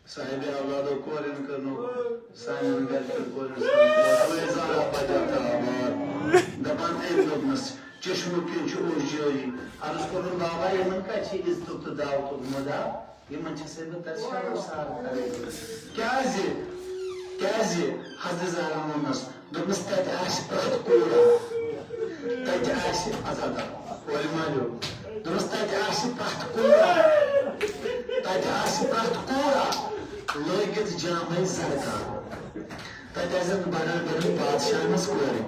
صاحب اولادو کورٮ۪ن کٔرنو، سانٮ۪ن گرِکٮ۪ن کورٮ۪ن سۭتۍ وٲے زارا بجا تہٕ آباد۔ دپان أمۍ دوٚپنس، چشمہٕ کِنۍ چھُ اوٚش جٲری۔ عرض کوٚرُن، بابا، یِمن کتہِ چھِ عزتُک تہٕ دعوتُک مُدا؟ یِمن چھِ سٲنۍ تَتہِ شرمسار کرٕنۍ۔ کیازِ؟ کیازِ؟ حضرت زہرا ووٚننس، دوٚپنس، تَتہِ آسہِ پرٛٮ۪تھ کوٗرا۔ تَتہِ آسہِ، عزت، کورِ مالیو۔ دوٚپنس، تَتہِ آسہِ پرٛٮ۪تھ کوٗرا۔ تَتہِ آسہِ پرٛٮ۪تھ کوٗرا۔ لٲگِتھ جامے زرکار۔ تَتہِ آسن بڑٮ۪ن بڑٮ۪ن بادشاہن ہٕنٛز کورِ،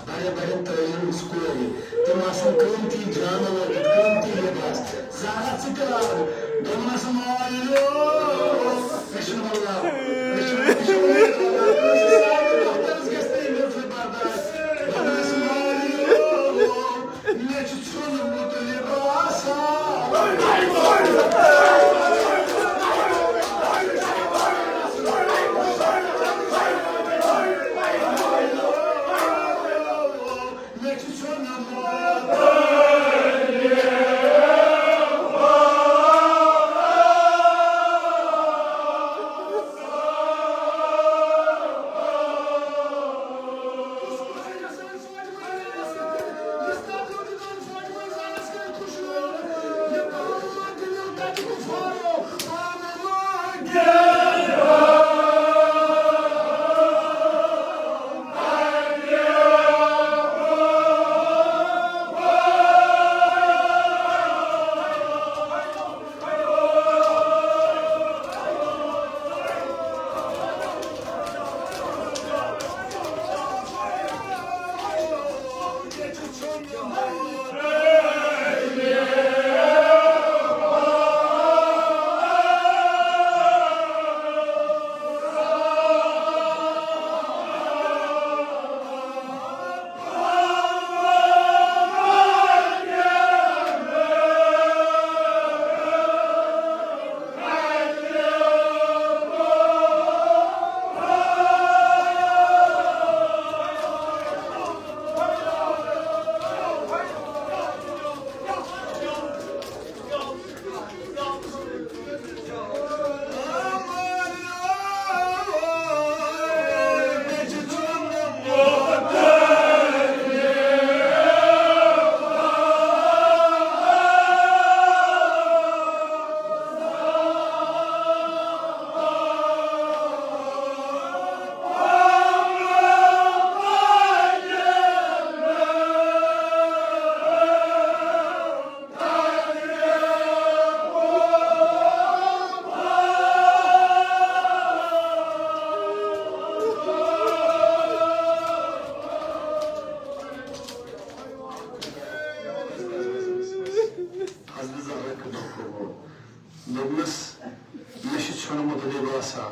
بڑٮ۪ن بڑٮ۪ن تٲجرن ہٕنٛز کورِ۔ تِم آسن قۭمتی جامہٕ لٲگِتھ، قۭمتی لباس۔ زہرا ژٕ تہِ لاگ۔ دوٚپنس، مٲلِو، مےٚ چھُنہٕ وۄنۍ لاگُن۔ مےٚ چھُنہٕ، مےٚ چھُنہٕ وۄنۍ لاگُن۔ کٲنٛسہِ سانہِ وقتس گژھِ نہٕ یہِ میٚژ برداش۔ دوٚپنس، مٲلِو، مےٚ چھُ ژھیوٚنمُت لباس۔ حضرت زہرا کٔرنو قبول۔ دوٚپنس، مےٚ چھُ ژھیوٚنمُت لباسا۔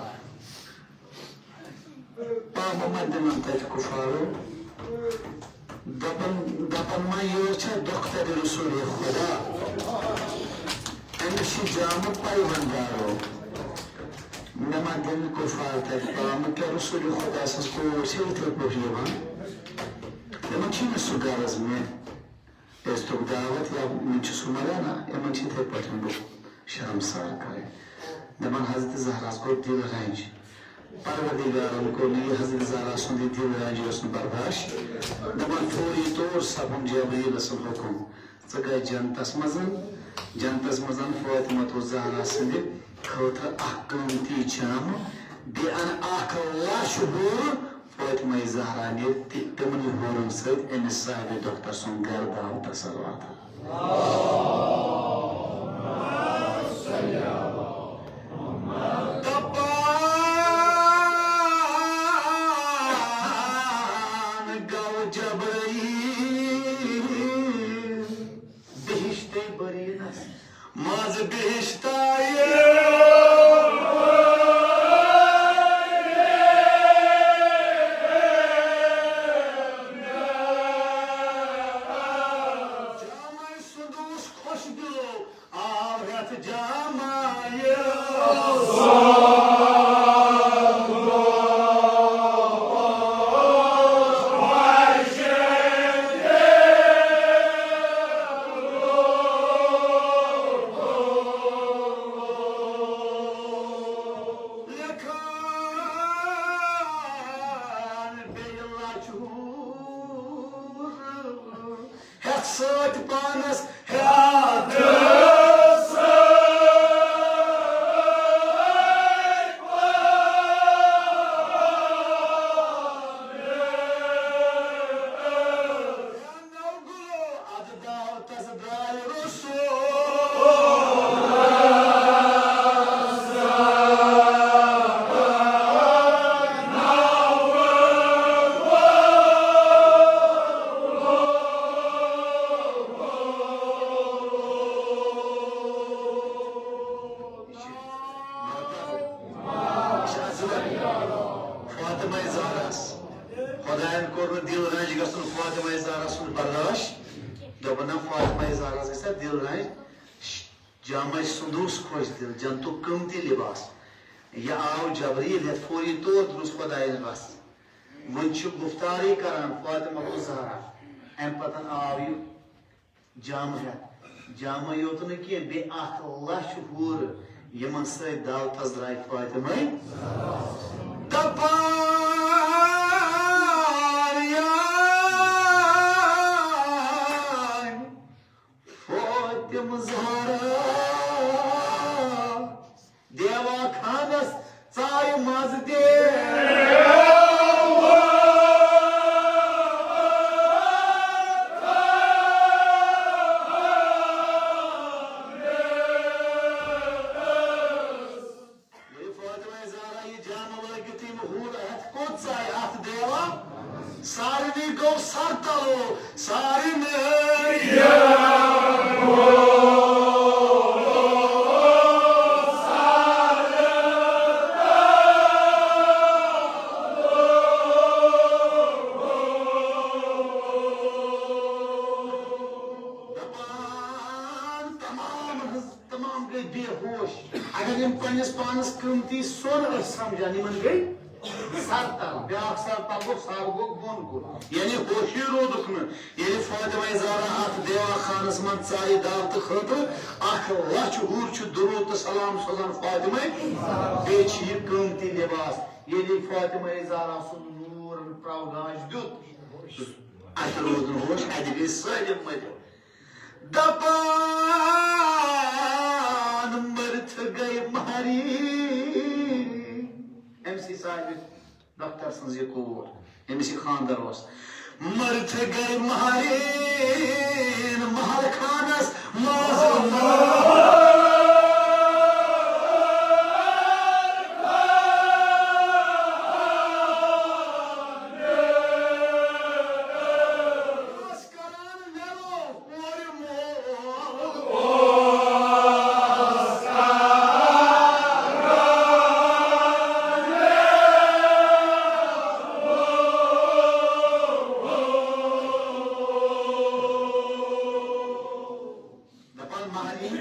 پامہٕ ما دِمن تتہِ کُفارو؟ دپن، دپن ما یہِ چھا دۄخترِ رسول خدا؟ أمِس چھِ جامہٕ پیوندارو۔ مےٚ ما دِن کُفار تتہِ پامہٕ؟ کیٛاہ رسول خدا سٕنٛز کوٗر چھِ یِتھے پٲٹھۍ یِوان؟ تِمن چھُنہٕ سُہ غرض مےٚ۔ عزتُک دعوت یا وٕنہِ چھُ سُہ مران، نہ، یِمن چھِ یِتھے پٲٹھۍ بہٕ شرمسار کرٕنۍ۔ دپان حضرت زہراہس گوٚو دِل رنج۔ پروردگارن کوٚر نہٕ یہِ حضرت زہرا سُنٛد یہِ دِل رنج اوس نہٕ برداشت۔ دپان فوری طور سپُن جبریٖل سُنٛد حُکم، ژٕ گژھ جنتس منٛز، جنتس منٛز فاطمہ تو زہرا سٕنٛدِ خٲطرٕ اکھ قۭمتی جامہٕ، بیٚیہِ اَن اکھ لچھ حوٗرٕ۔ فاطمہ زہرا نِتھ تہِ تِمنٕے حوٗرن سۭتۍ أمِس صاحبِ دفتر سُنٛد گرٕ دعوتس سۭتۍ واتان۔ دپان گوٚو جبرائیل بہشتِ برینس منٛز بہشتایہِ۔ جامعہ سُنٛد اوس خۄش دِلو، آو ہٮ۪تھ جامعہ۔ سۭتۍ پانس ہیاتھ سۭتۍ۔ نو گلو ادٕ دعوتس درٛاے رسول۔ فاطمہ زہرا۔ خۄدایَن کوٚر نہٕ دِل رنٛج گژھُن فاطمہ زہرا سُنٛد برداشت۔ دوٚپُن، نہ، فاطمہ زہرا گژھِ دِل رنٛج۔ جامہ سُنٛد اوس خۄش دِل، جنتُک قۭمتی لباس۔ یہِ آو جبریٖل ہٮ۪تھ، فوری طور درٛوس خۄدایَن رَس۔ وۄنۍ چھُ گُفتارٕے کران فاطمہ الزہرا۔ اَمہِ پتہٕ آو یہِ جامہٕ ہٮ۪تھ۔ جامہٕ یوت نہٕ کینٛہہ، بیٚیہِ اکھ لَچھ حوٗرٕ، یِمن سۭتۍ دعوتس درٛاے فاطمہ۔ دَپان یا فاطمہ زہرا، دیوا خانس ژایہِ منٛز دیوا۔ ییٚلہِ فاطمہ زہرا یہِ جامہٕ لٲگِتھ یِم حوٗر ہٮ۪تھ کوٚت ژایہِ اَتھ دیوا؟ سارنٕے گوٚو سر تلو، سارنٕے۔ دپان تمام حظ، تمام گٔے بے ہوش۔ اگر یِم پننِس پانس قۭمتی سۄن ٲسۍ سمجھان، یِمن گٔے سر تل، بیاکھ سر تل گوٚو، سر گوٚو بۄن کُن، یعنی ہوشی روٗدُکھ نہٕ۔ ییٚلہِ فاطمہ زہرا اتھ دیوا خانس منٛز ژایہِ دعوتہٕ خٲطرٕ، اکھ لچھ حور چھُ درود تہٕ سلام سوزان فاطمہ، بیٚیہِ چھِ یہِ قۭمتی لباس۔ ییٚلہِ فاطمہ زہرا سُنٛد نوٗرن پرٛو گاش دیُت، اتہِ روٗد نہٕ ہوش، اتہِ گٔے سٲلِم مٔرِتھ۔ دپان مٔرِتھ گٔے مہرِنۍ۔ أمۍ سٕے صاحبِ دفتر سٕنٛز یہِ کوٗر، ییٚمِس یہِ خانٛدر اوس۔ مٔرِتھ گٔے مہرِنۍ محل خانس منٛز۔ دپان مہرِنۍ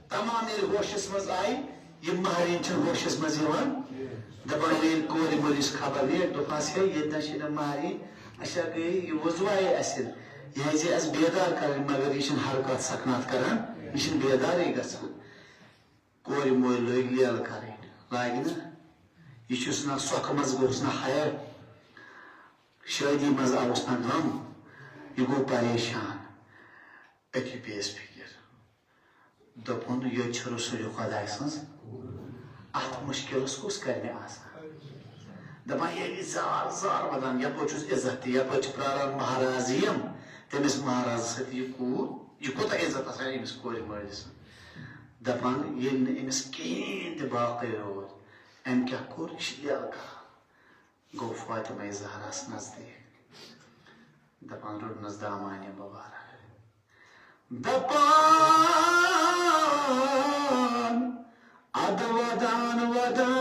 تمام ییٚلہِ ہوشس منٛز آیہِ، یہِ مہرِنۍ چھِ ہوشس منٛز یِوان۔ دپان ییٚلہِ کورِ مٲلِس خبر ویٹ، دوٚپہَس، ہے، ییٚتہِ نہ چھِ نہٕ مہرِنۍ، اچھا گٔے یہِ وضوایے اَسہِ۔ یہِ ہیٚژے اَسہِ بیدار کرٕنۍ، مگر یہِ چھِنہٕ حرکات سکنات کران، یہِ چھِنہٕ بیدارٕے گژھان۔ کورِ مٲلۍ لٲگۍ لیلہٕ کرٕنۍ، لاگہِ نہ۔ یہِ چھُس نہ سۄکھٕ منٛز گوٚوُس نہ حیا۔ شٲدی منٛز آوُس نہ غم، یہِ گوٚو پریشان۔ أتی پیٚیَس فِکِر۔ دوٚپُن، ییٚتہِ چھِ رسول خۄداے سٕنٛز، اَتھ مُشکِلَس کُس کَرِ مےٚ آسان؟ دَپان، ییٚلہِ زار زار وَدان، یَپٲرۍ چھُس عزت تہِ، یَپٲرۍ چھِ پرٛاران مہراز یِم، تٔمِس مہراز سۭتۍ یہِ کوٗر، یہِ کوٗتاہ عزت آسان أمِس کورِ مٲلِس۔ دَپان، ییٚلہِ نہٕ أمِس کِہیٖنۍ تہِ باقٕے روٗد، أمۍ کیٛاہ کوٚر؟ یہِ چھِ یَلہٕ کَران۔ گوٚو فاطمہ زہراہَس نزدیٖک۔ دَپان روٚٹنَس دامانہِ مُبارک۔ دَپان اَدٕ وَدان وَدان۔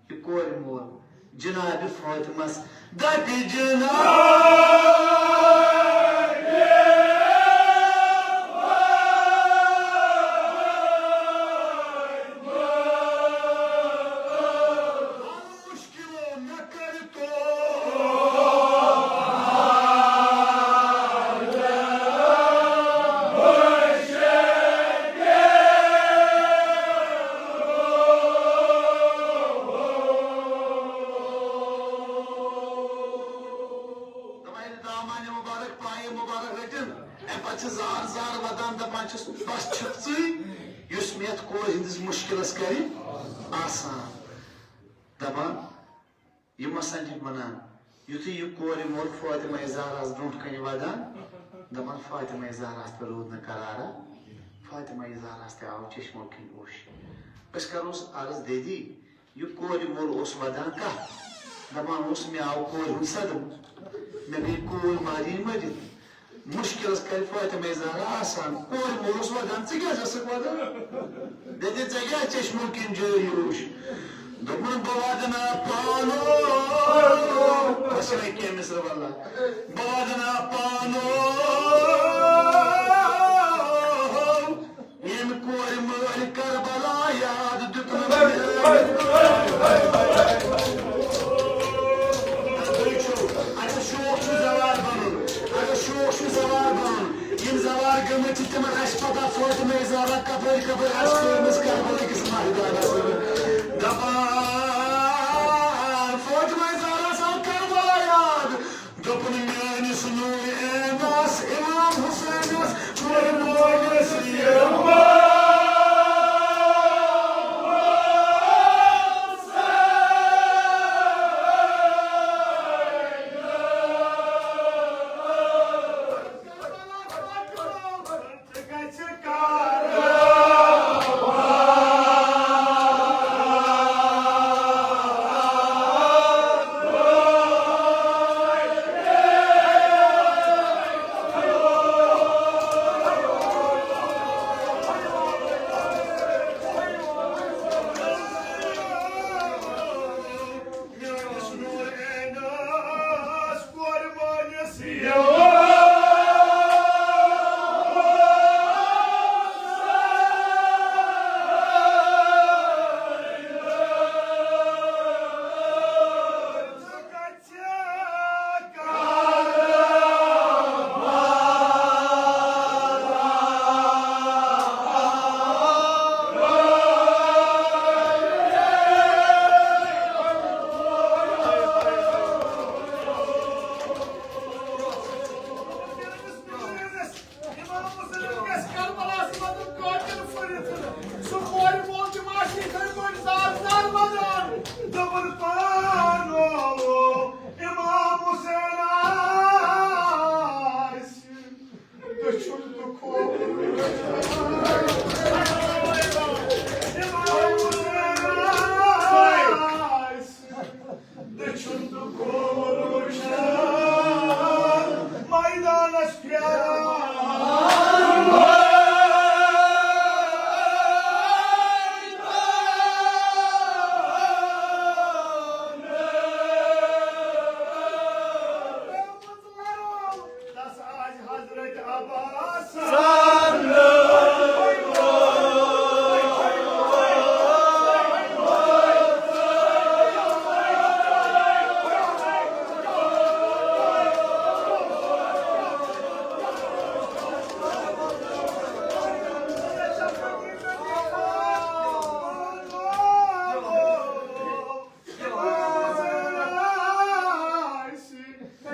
یہِ کورِ مول جناب فاطمس دَپہِ جناب۔ مُشکِلس کرِ آسان۔ دپان، یہِ مسنف ونان، یُتھُے یہِ کورِ مول فاطمہ زہراہس برونٛٹھ کنہِ ودان، دپان، فاطمہ زہراہس تہِ روٗد نہٕ قرارا، فاطمہ زہراہس تہِ آو چشمو کِنۍ اوٚش۔ أسۍ کروس عرض، دٮ۪دی، یہِ کورِ مول اوس ودان کتھ؟ دپان اوس، مےٚ آو کورِ ہُنٛد صدمہٕ، مےٚ گٔے کوٗر ماجہِ مٔرِتھ۔ مُشکِلس کرِ فاطمہ زہرا آسان۔ کورِ مول اوس ودان، ژٕ کیٛازِ ٲسٕکھ ودان؟ دپہِ، ژےٚ کیٛاہ چشمو کِنۍ جٲری اوس؟ دوٚپُن، بہٕ ودٕ نہٕ پانہٕ۔ بس یِہوٚے کینٛہہ مِصرٕ واللہ۔ بہٕ ودٕ نہٕ پانہٕ۔ ییٚمہِ کورِ مٲلۍ کربلا یاد دیُتنَم۔ تُہۍ چھِو، اگر شوق چھُ زوار بَنُن، اگر شوق چھُ زوار بَنُن، یِم زوار گٔمٕتۍ چھِ، تِمن آسہِ پتہ فاطمہ زہرا کپٲرۍ کپٲرۍ آسہِ کھیٖرمٕژ کربلا کِس مٲدانَس منٛز۔ دَپان، فاطمہ زہرا آو کربلا یاد۔ دوٚپُن، میٲنِس نوٗرِ عینس امام حسینس کورِ مٲلِس یِوان۔ امام حسین گژھِ کربلاہس منٛز قٲتل پھٔرِتھ۔ سُہ کورِ مول تہِ ما آسہِ یِتھے پٲٹھۍ زار زار ودان۔ دوٚپُن، پانو امام حسین آسہِ دٔچھُن تہٕ کھووُر۔ امام حسین آسہِ دٔچھُن تہٕ کھووُر وٕچھان، مٲدانس پھیران۔ تس آسہِ حضرت عباس۔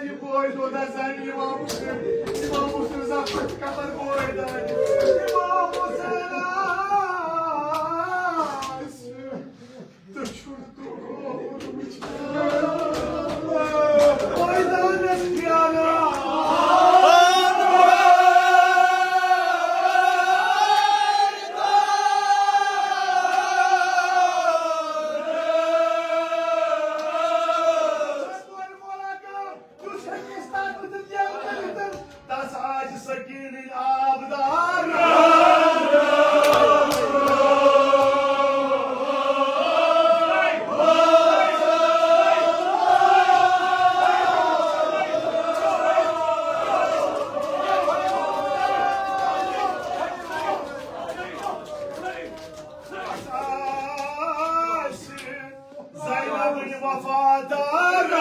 یہِ بوے دۄد ہسا امام مسلم، امام مسلم ہسا پٔتۍ کمر بوے دانہِ۔ امام حسین آسہِ دٔچھُن تہٕ کھووُر وٕچھان، مٲدانس پھیران۔ تس آسہِ سکیٖنٕنۍ آب دار۔ زینبٕنۍ وفادارن۔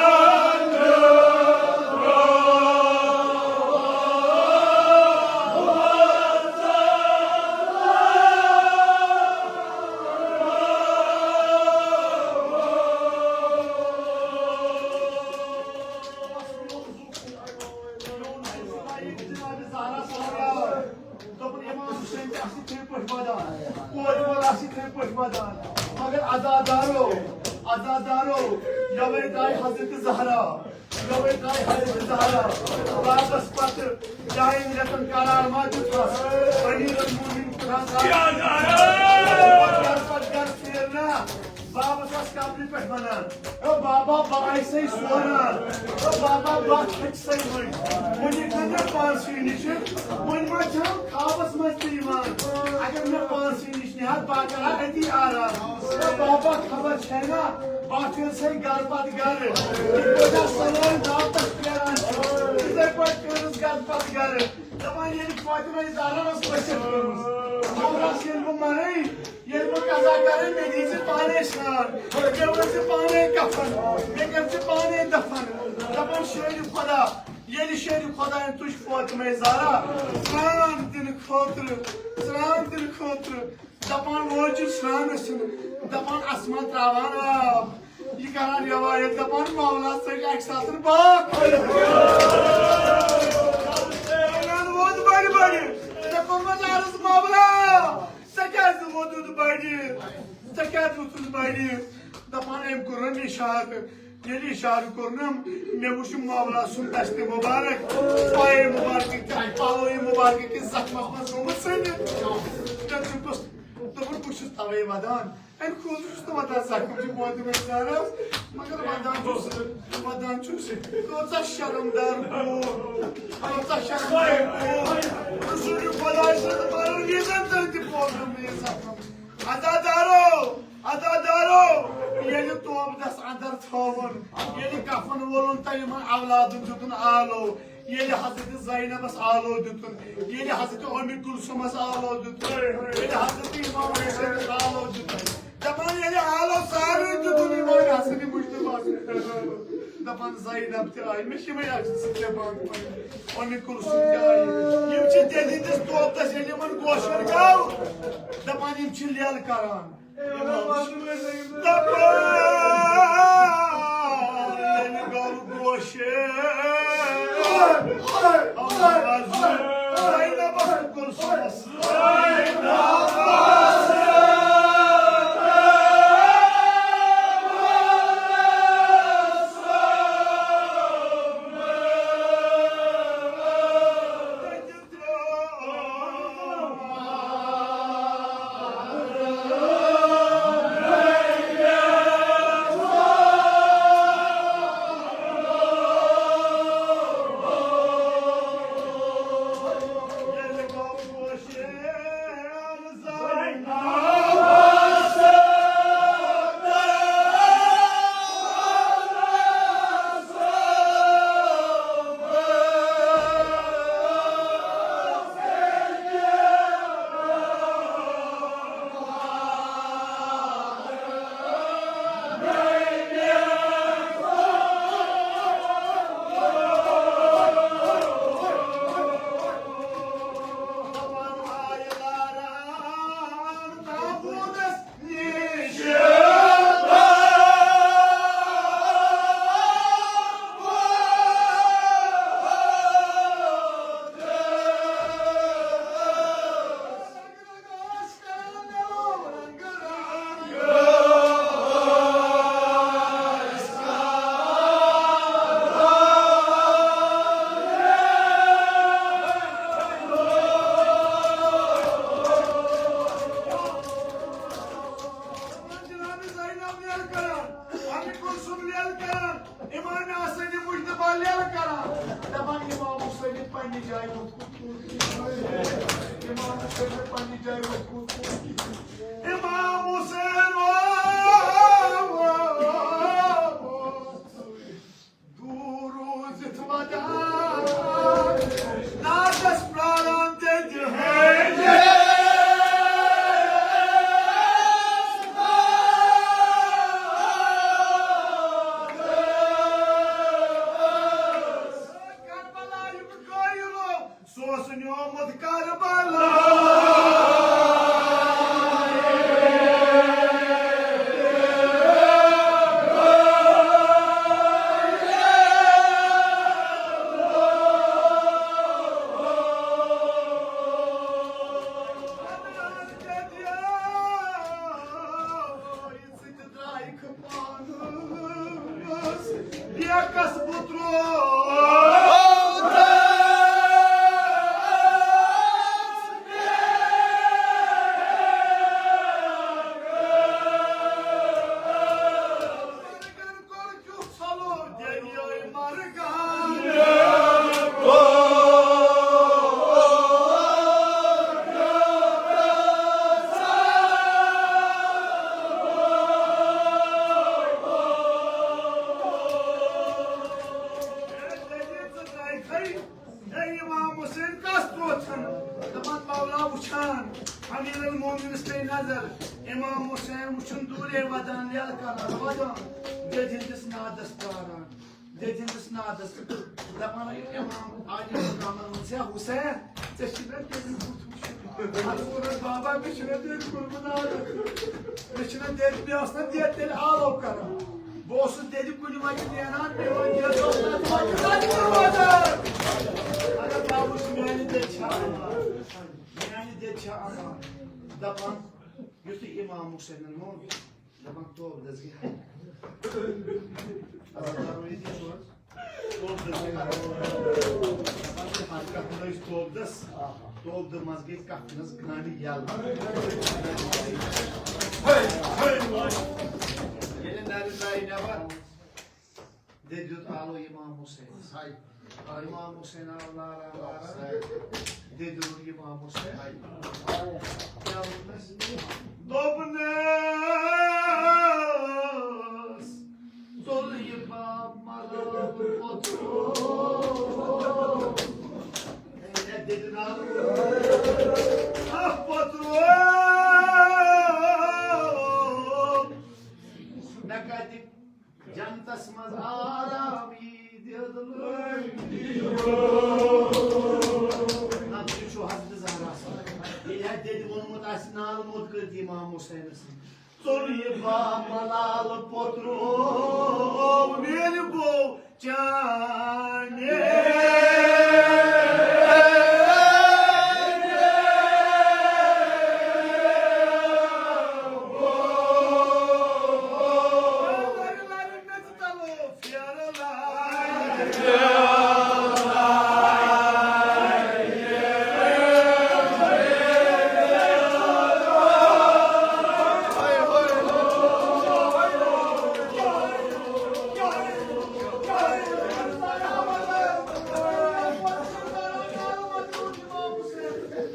دوٚپُن، امام حسین تہِ آسہِ یِتھے پٲٹھۍ ودان، کورِ وول آسہِ یِتھے پٲٹھۍ ودان۔ مگر عزادارو، عزادارو، یوے درٛاے حضرت زہرا، یوے درٛاے حضرت زہرا۔ واپس پتہٕ ڈاین رٮ۪تن قرار ما دیُتہس؟ امیر المومنین ترٛہن رٮ۪تن۔ گرٕ پتہٕ گرٕ پھیرنا۔ بابس ٲس قبرِ پٮ۪ٹھ ونان، "او بابا، بہٕ آیہِ سَے سوران۔ او بابا، بہٕ کھٔتۍ سَے وۄنۍ۔ وۄنۍ ییٚلہِ نہٕ مےٚ پانسٕے نِش، وۄنۍ ما چھَم خوابس منٛز تہِ یِوان؟ اگر مےٚ پانسٕے نِش نِہَکھ، بہٕ کرٕ ہا أتی آرام۔ او بابا، خبر چھےٚ نا، بہٕ پھِرٕ سَے گرٕ پتہٕ گرٕ۔ یِتھ پٲٹھۍ اَتھ سلٲمۍ دعوتس پھیران چھُ، تِتھَے پٲٹھۍ پھِرُس گرٕ پتہٕ گرٕ۔" دَپان، ییٚلہِ فاطمہ زہرا ٲس ؤسِتھ کٔرمٕژ، خبر آسہِ ییٚلہِ بہٕ مَرٕے، ییٚلہِ بہٕ قضا کرٕ، مےٚ دِیہِ ژٕ پانے شران، مےٚ ؤنۍ ژٕ پانے کفن، مےٚ کر ژٕ پانے دفن۔ دپان، شیرِ خدا، ییٚلہِ شیرِ خدایَن تُج فاطمہ زہرا، سران دِنہٕ خٲطرٕ، سران دِنہٕ خٲطرٕ، دپان، وٲتۍ چھِ سرانَس چھِنہٕ، دپان، اسمان تراوان آب۔ یہِ کران روایت، دپان، مولا ژٔج اکہِ ساتہٕ باکھ۔ وَنان ووت بڑِ بڑِ، مےٚ کوٚرمَس عرض، مولا، ژےٚ کیٛازِ ووتُتھ بڑِ؟ ژےٚ کیٛازِ ووتُتھ بڑِ؟ دپان، أمۍ کوٚرُن اشارٕ۔ ییٚلہِ اشارٕ کوٚرنم، مےٚ وُچھ مولا سُنٛد دستِ مبارک، پایہِ مبارکہٕ کہِ، پلوِ مبارکہٕ کِس زخمس منٛز گوٚمُت ژٔلِتھ۔ مےٚ دیُتُس، دوٚپُن، بہٕ چھُس توے ودان۔ امہِ خٲطرٕ چھُس نہٕ ودان زخم چھُ فاطمہ زہراہس، مگر ودان چھُس، ودان چھُس۔ کۭژاہ شرمدار کوٗر، کۭژاہ شرمدار کوٗر۔ رسول خداے سٕنٛز مرن وِزن تہِ پوزُم نہٕ یہِ زخم۔ عزادارو، عزادارو، ییٚلہِ توبہٕ دس اندر تھٲوُن، ییٚلہِ کفن وولُن تہٕ یِمن اولادن دیُتُن آلو، ییٚلہِ حضرت زینبس آلو دیُتُن، ییٚلہِ حضرت اُمِ کلثومس آلو دیُتُن، ییٚلہِ حضرت امام حسینس آلو دیُتُن، دپان ییٚلہِ آلو سارنٕے دیُتُن امام حسن مجتبیٰ۔ دپان زینب تہِ آیہِ، مےٚ چھِ یِمے اکھ زٕ ژٕ ترٛےٚ بانہٕ پرٕنۍ۔ اُمِ کلثوم تہِ آیہِ۔ یِم چھِ تیٚلہِ تِس توبتس ییٚلہِ یِمن گوشن گوٚو، دپان یِم چھِ لیلہٕ کران۔ دپان ییٚلہِ گوٚو گوشن، زینبس تہٕ کلثومس۔ جناب زینب لیل کران، امی کلثوم لیل کران، امام حسن مجتبیٰ لیل کران۔ دپان امام حسین پننہِ جایہِ ووٚتھمُت۔ امام حسین پننہِ جایہِ ووٚتھمُت۔ امام حسین، او، او، او، او۔ دوٗر روٗزِتھ ودان، ناگس پراران تیٚتہِ ہٲنِتھ۔ کربلایُک قٲیِل سُہ اوس نیومُت کربلا۔ کس بُترو۔ اے امام حسین کس تروتھن؟ دپان مولا وچھان، امیر المومنس پے نظر، امام حسین وچھُن دوٗرے ودان، یلہٕ کران ودان، دٔدۍ ہٕنٛدِس نادس پراران، دٔدۍ ہٕنٛدِس نادس۔ دپان، اے امام عالی مقامن ووٚن ژےٚ حسین، ژےٚ چھُے مےٚ تیٚلہِ بُتھ وُچھُن۔ عرض کوٚرُن، بابا، مےٚ چھُنہٕ تیٚلہِ کوٚرمُت عادت۔ مےٚ چھُنہٕ دٮ۪د، مےٚ ٲس نہٕ دٮ۪د تیٚلہِ آلو کران۔ بہٕ اوسُس دٮ۪دِ کُلہِ وَتہِ نیران، میون دٮ۪د اوس تَتھ وَتہِ تَتہِ کوٚرمُت عادت۔ اگر بابا وٕچھ، میانہِ دٮ۪دِ چھا امان، میانہِ دٮ۪دِ چھا امان۔ دَپان، یُتھُے اِمام حُسینَن ووٚن، دَپان، توبہٕ دَس گٔے حد۔ عزت کَرو ییٚتہِ یہِ سوز۔ توبہٕ دَس گٔے حد۔ دَپان، یہِ حد کَتھ منٛز ٲسۍ توبہٕ دَس؟ توبہٕ دَس منٛز گٔے کَتھ منٛز کامہِ یَلہٕ۔ ییٚلہِ نَرِ درٛایہِ نٮ۪بر، دٔدۍ دیُت آلو اِمام حُسینَس۔ امام حسین آو لاران لاران۔ دِدُن امام حسین۔ کیٛاہ ووٚنُس؟ دوٚپنَس، ژوٚل یہِ باب ملال پوٚتُر۔ ہے، دِدُن آو۔ اَکھ پوٚتُر۔ مےٚ کَتہِ جنتس منٛز آرام یی دِل۔ نتہٕ چھُ حضرت زہرا سُنٛد۔ ییٚلہِ اَتہِ دِتہِ ووٚنمُت آسہِ نالہٕ موٚت کٔرِتھ امام حسینس۔ ژوٚل یہِ باب ملال پوٚترو، میٛانہِ بو چانے۔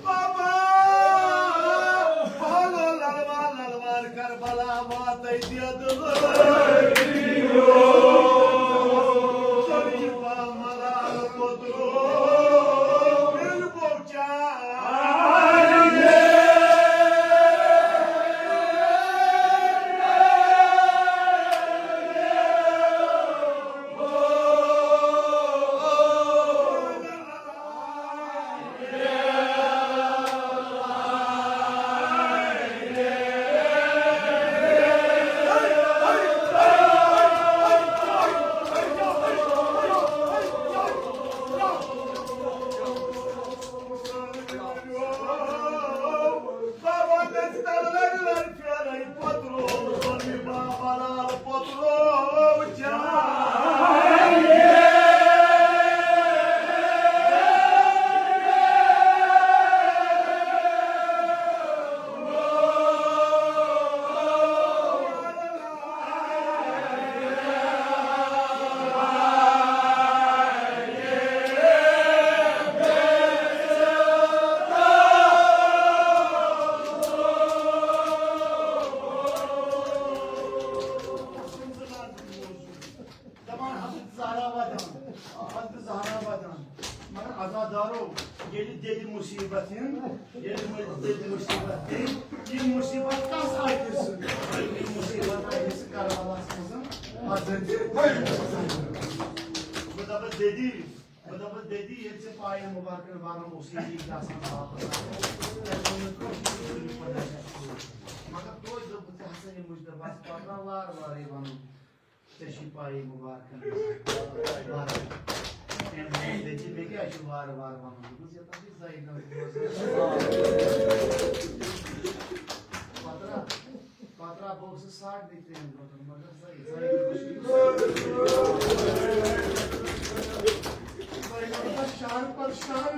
بابا، بھالو للوار، للوار کربلا واتَے دٮ۪د لٲگِو۔ ژوٚلہِ با ملال پوٚترو، مِل بوچا۔ دپان حضرت زہرا ودان، حضرت زہرا ودان۔ مگر عزادارو، ییٚلہِ دِلہِ مُصیٖبت یِن، ییٚلہِ مُ-، دِلہِ مُصیٖبت یِن، یہِ مُصیٖبت کس آیہِ سۭتۍ؟ یہِ مُصیٖبت آیہِ سۭتۍ کربلاہس منٛز حضرت۔ بہٕ دپس دٔدی، بہٕ دپس دٔدی، ییٚلہِ ژےٚ پایہِ مُبارکن ورُن اوس، ییٚلہِ یہِ گژھان واپس آو، تۄہہِ ووٚنوٕ کٲشِر پٲٹھۍ خۄدایَس سۭتۍ۔ مگر توتہِ دوٚپُکھ، ژےٚ ہسا یہِ مُجہِ دۄہ بس پتہٕ وارٕ وارٕ یہِ ونُن۔ ژےٚ چھُے پَیی مُبارکَن وارٕ۔ تٔمۍ ووٚن، دٔپِتھ، مےٚ کیٛاہ چھُ وارٕ وارٕ وَنُن؟ دوٚپمَس، یَتھ ہا چھِ زینب روزان۔ پَتہٕ را-، پَتہٕ بہٕ اوسُس ساڑنٕے ترٛٮ۪ن گٲنٛٹن، مگر زَے-، زَے-، زَے-، شہر پتہٕ شہر۔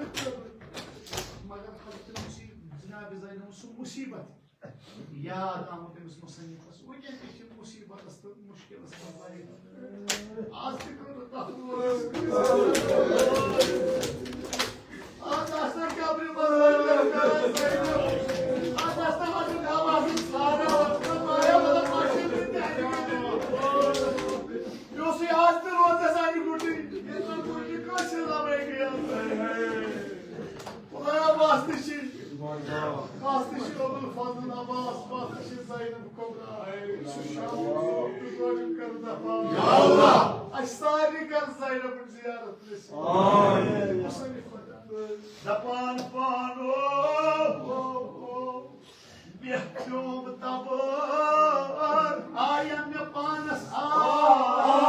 مگر حضرت مصیب-، جناب زینب سُہ مصیبت یاد آمُت أمِس مصنفس۔ وٕنکٮ۪ن تہِ چھِ مصیبتس تہٕ مُشکِلس منٛز لگان۔ آز تہِ کٔر نہٕ تتھ منٛز۔ آز آسہِ نہٕ قبرِ منٛز لٔڑکہٕ کران زینب۔ آز آسہِ نہٕ حضرت عباسُک سارا وقت واریاہ مطلب مشہوٗر تہِ تہِ ہٮ۪کہِ ؤنِتھ۔ مےٚ اوسُے آز تہِ روزدَر سانہِ گُٹٕنۍ۔ ییٚتہِ زَن گُٹہِ کٲنٛسہِ لَبے گٔیَس۔ خۄدایا، بس تہِ چھِ، بس تہِ چھِ ابوالفضل عباس، بس تہِ چھِ زینب کبریٰ۔ سُہ شام تہٕ ظٲلِم کر دفا۔ یا اللہ۔ اَسہِ سارنٕے کر زینبٕچ زیارت نصیب۔ آمین۔ مصنف خۄدا۔ دپان پانو، مےٚ پیوم تبر، آیم مےٚ پانس آر۔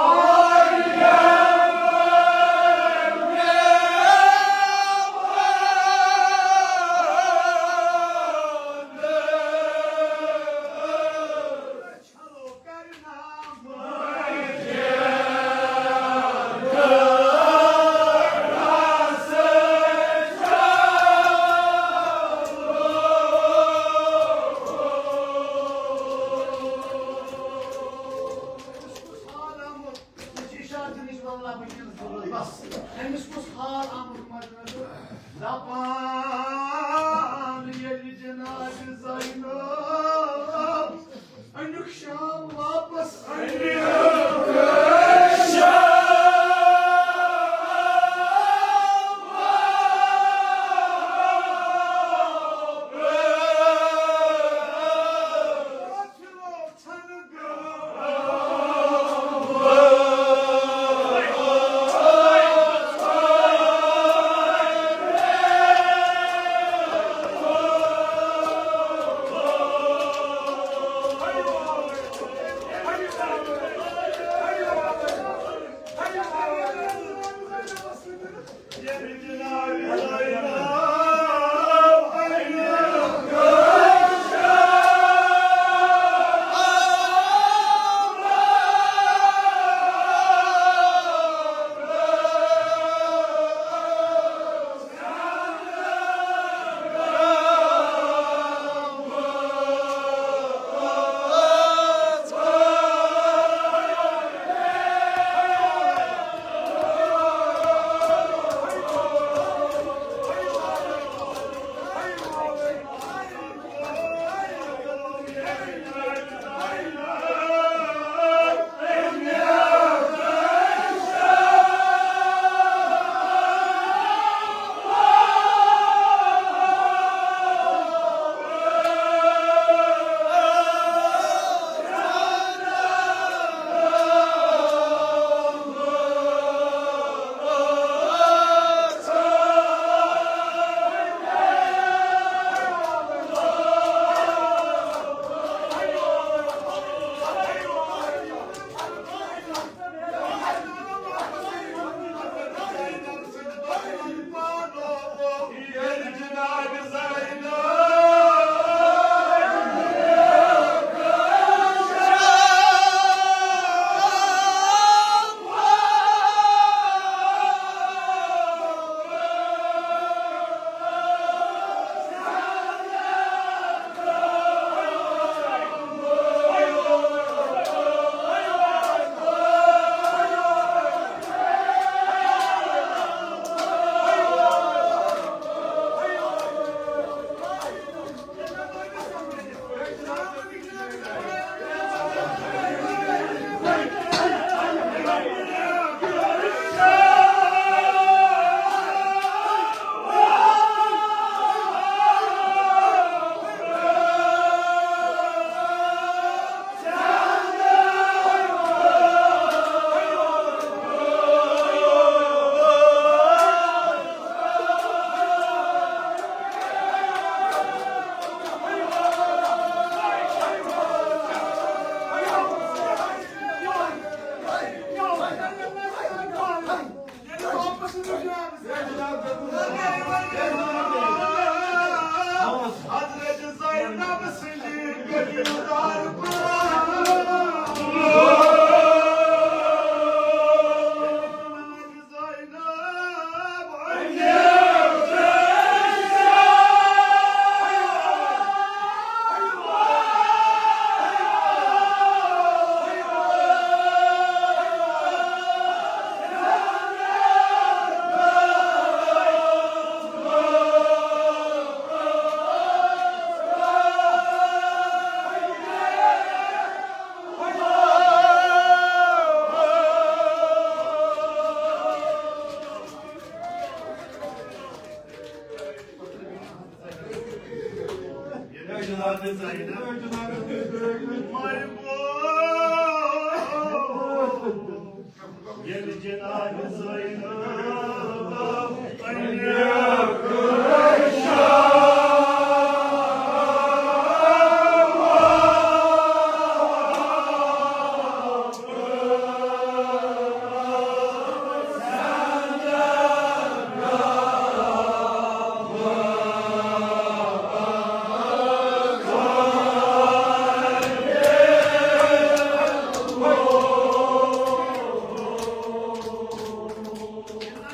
جناب زینب،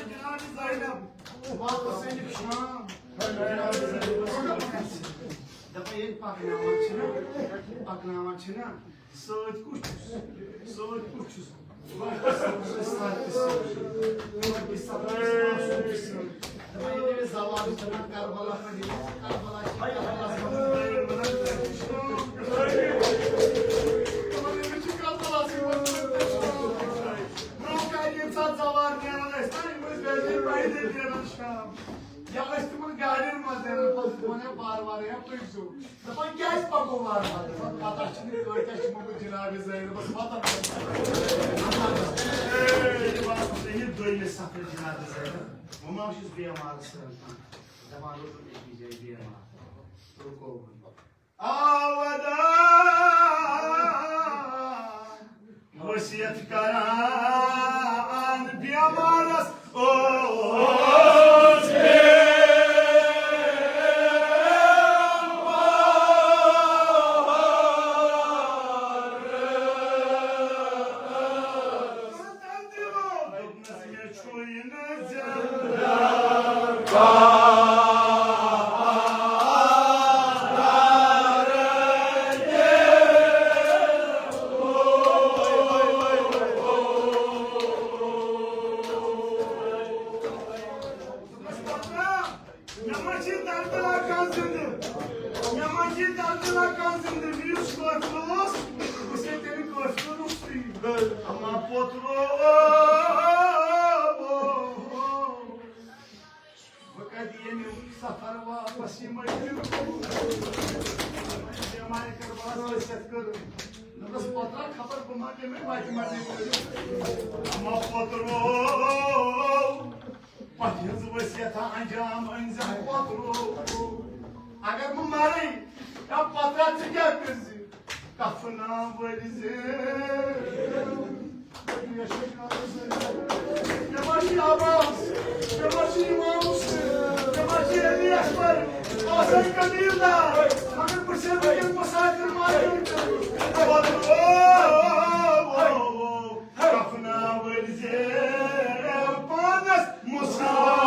جناب زینب، واپس أنِکھ شام۔ دَپان ییٚلہِ پَکناوان چھِنہ، پَکناوان چھِنہ، سۭتۍ کُس چھُس؟ سۭتۍ کُس چھُس؟ گۄڈٕ کِس سَفرَس سۭتۍ تہِ سۭتۍ۔ گۄڈٕ کِس سَفرَس آسُن تہِ سۭتۍ۔ دَپان ییٚلہِ أمِس زوال چھُ دَپان کربلا پٮ۪ٹھ ییٚلہِ کربلا چھِ، کربلاہَس منٛز چھُ دَپان أمِس چھُ کربلا سۭتۍ وَنان۔ برونٛہہ کالہِ ییٚمہِ ساتہٕ زوال نیران ٲسۍ نا، یِم ٲسۍ گَرِ پَیدٔلۍ نیران شام۔ یا ٲسۍ تِمَن گاڑٮ۪ن منٛز نیران، پَتہٕ ٲسۍ وَنان وارٕ وارٕ، ہے پٔکۍ زیو۔ دَپان کیٛازِ پَکو وارٕ وارٕ؟ دَپان پَتہ چھِنہٕ کۭتیٛاہ چھِ مُمٕتۍ جناب زینبَس وَتَن منٛز۔ اے، ییٚلہِ واتُن صحیح دوٚیمِس سَفرَس جناب زینب، وۄنۍ ما چھُس بیمارَس سۭتۍ کانٛہہ؟ دَپان روٗدُم أکِس جایہِ بیمار، رُکو وۄنۍ۔ آوَدان وصیت کران بیمارس اوس۔ دوٚپنس، مےٚ چھُے نہٕ زِندٕ مےٚ ما چھِ دردناک کانٛہہ زِندٕ۔ مےٚ ما چھِ دردناک کانٛہہ زِندٕ۔ مےٚ یُس قٲفلہٕ اوس، بہٕ چھُسے تیٚلہِ قٲفلہٕ روٚستُے۔ اما پوترو، بہٕ کَتہِ ییٚمہِ سفر واپس یِمے؟ بیمارِ کربلاہس وصیت کٔر۔ دوٚپنس، پوترا، خبر بہٕ ما پیٚمے وتہِ منٛزٕے مٔرِتھ۔ اما پوترو، پتہٕ ہٕنٛز وصیت انجام أنۍ زٮ۪م پوترو۔ اگر بہٕ مرے، یا پوترا، ژٕ کیٛاہ کٔرۍ زِ؟ کفنا ؤلۍ زِ۔ مےٚ ما چھِ عباس، مےٚ ما چھِ امام حسین، مےٚ ما چھِ علی اکبر، آسان قبیلہ، مگر بہٕ چھُس وٕنکیٚن مسافر ماجہِ ہُنٛد۔ پوترو، کفنا ؤلۍ زِ پانس مسافر۔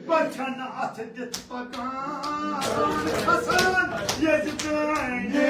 بچن اتھ دِتھ پکان حسن یزدانی۔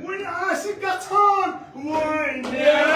وۄنۍ آسہِ گژھان وۄنۍ۔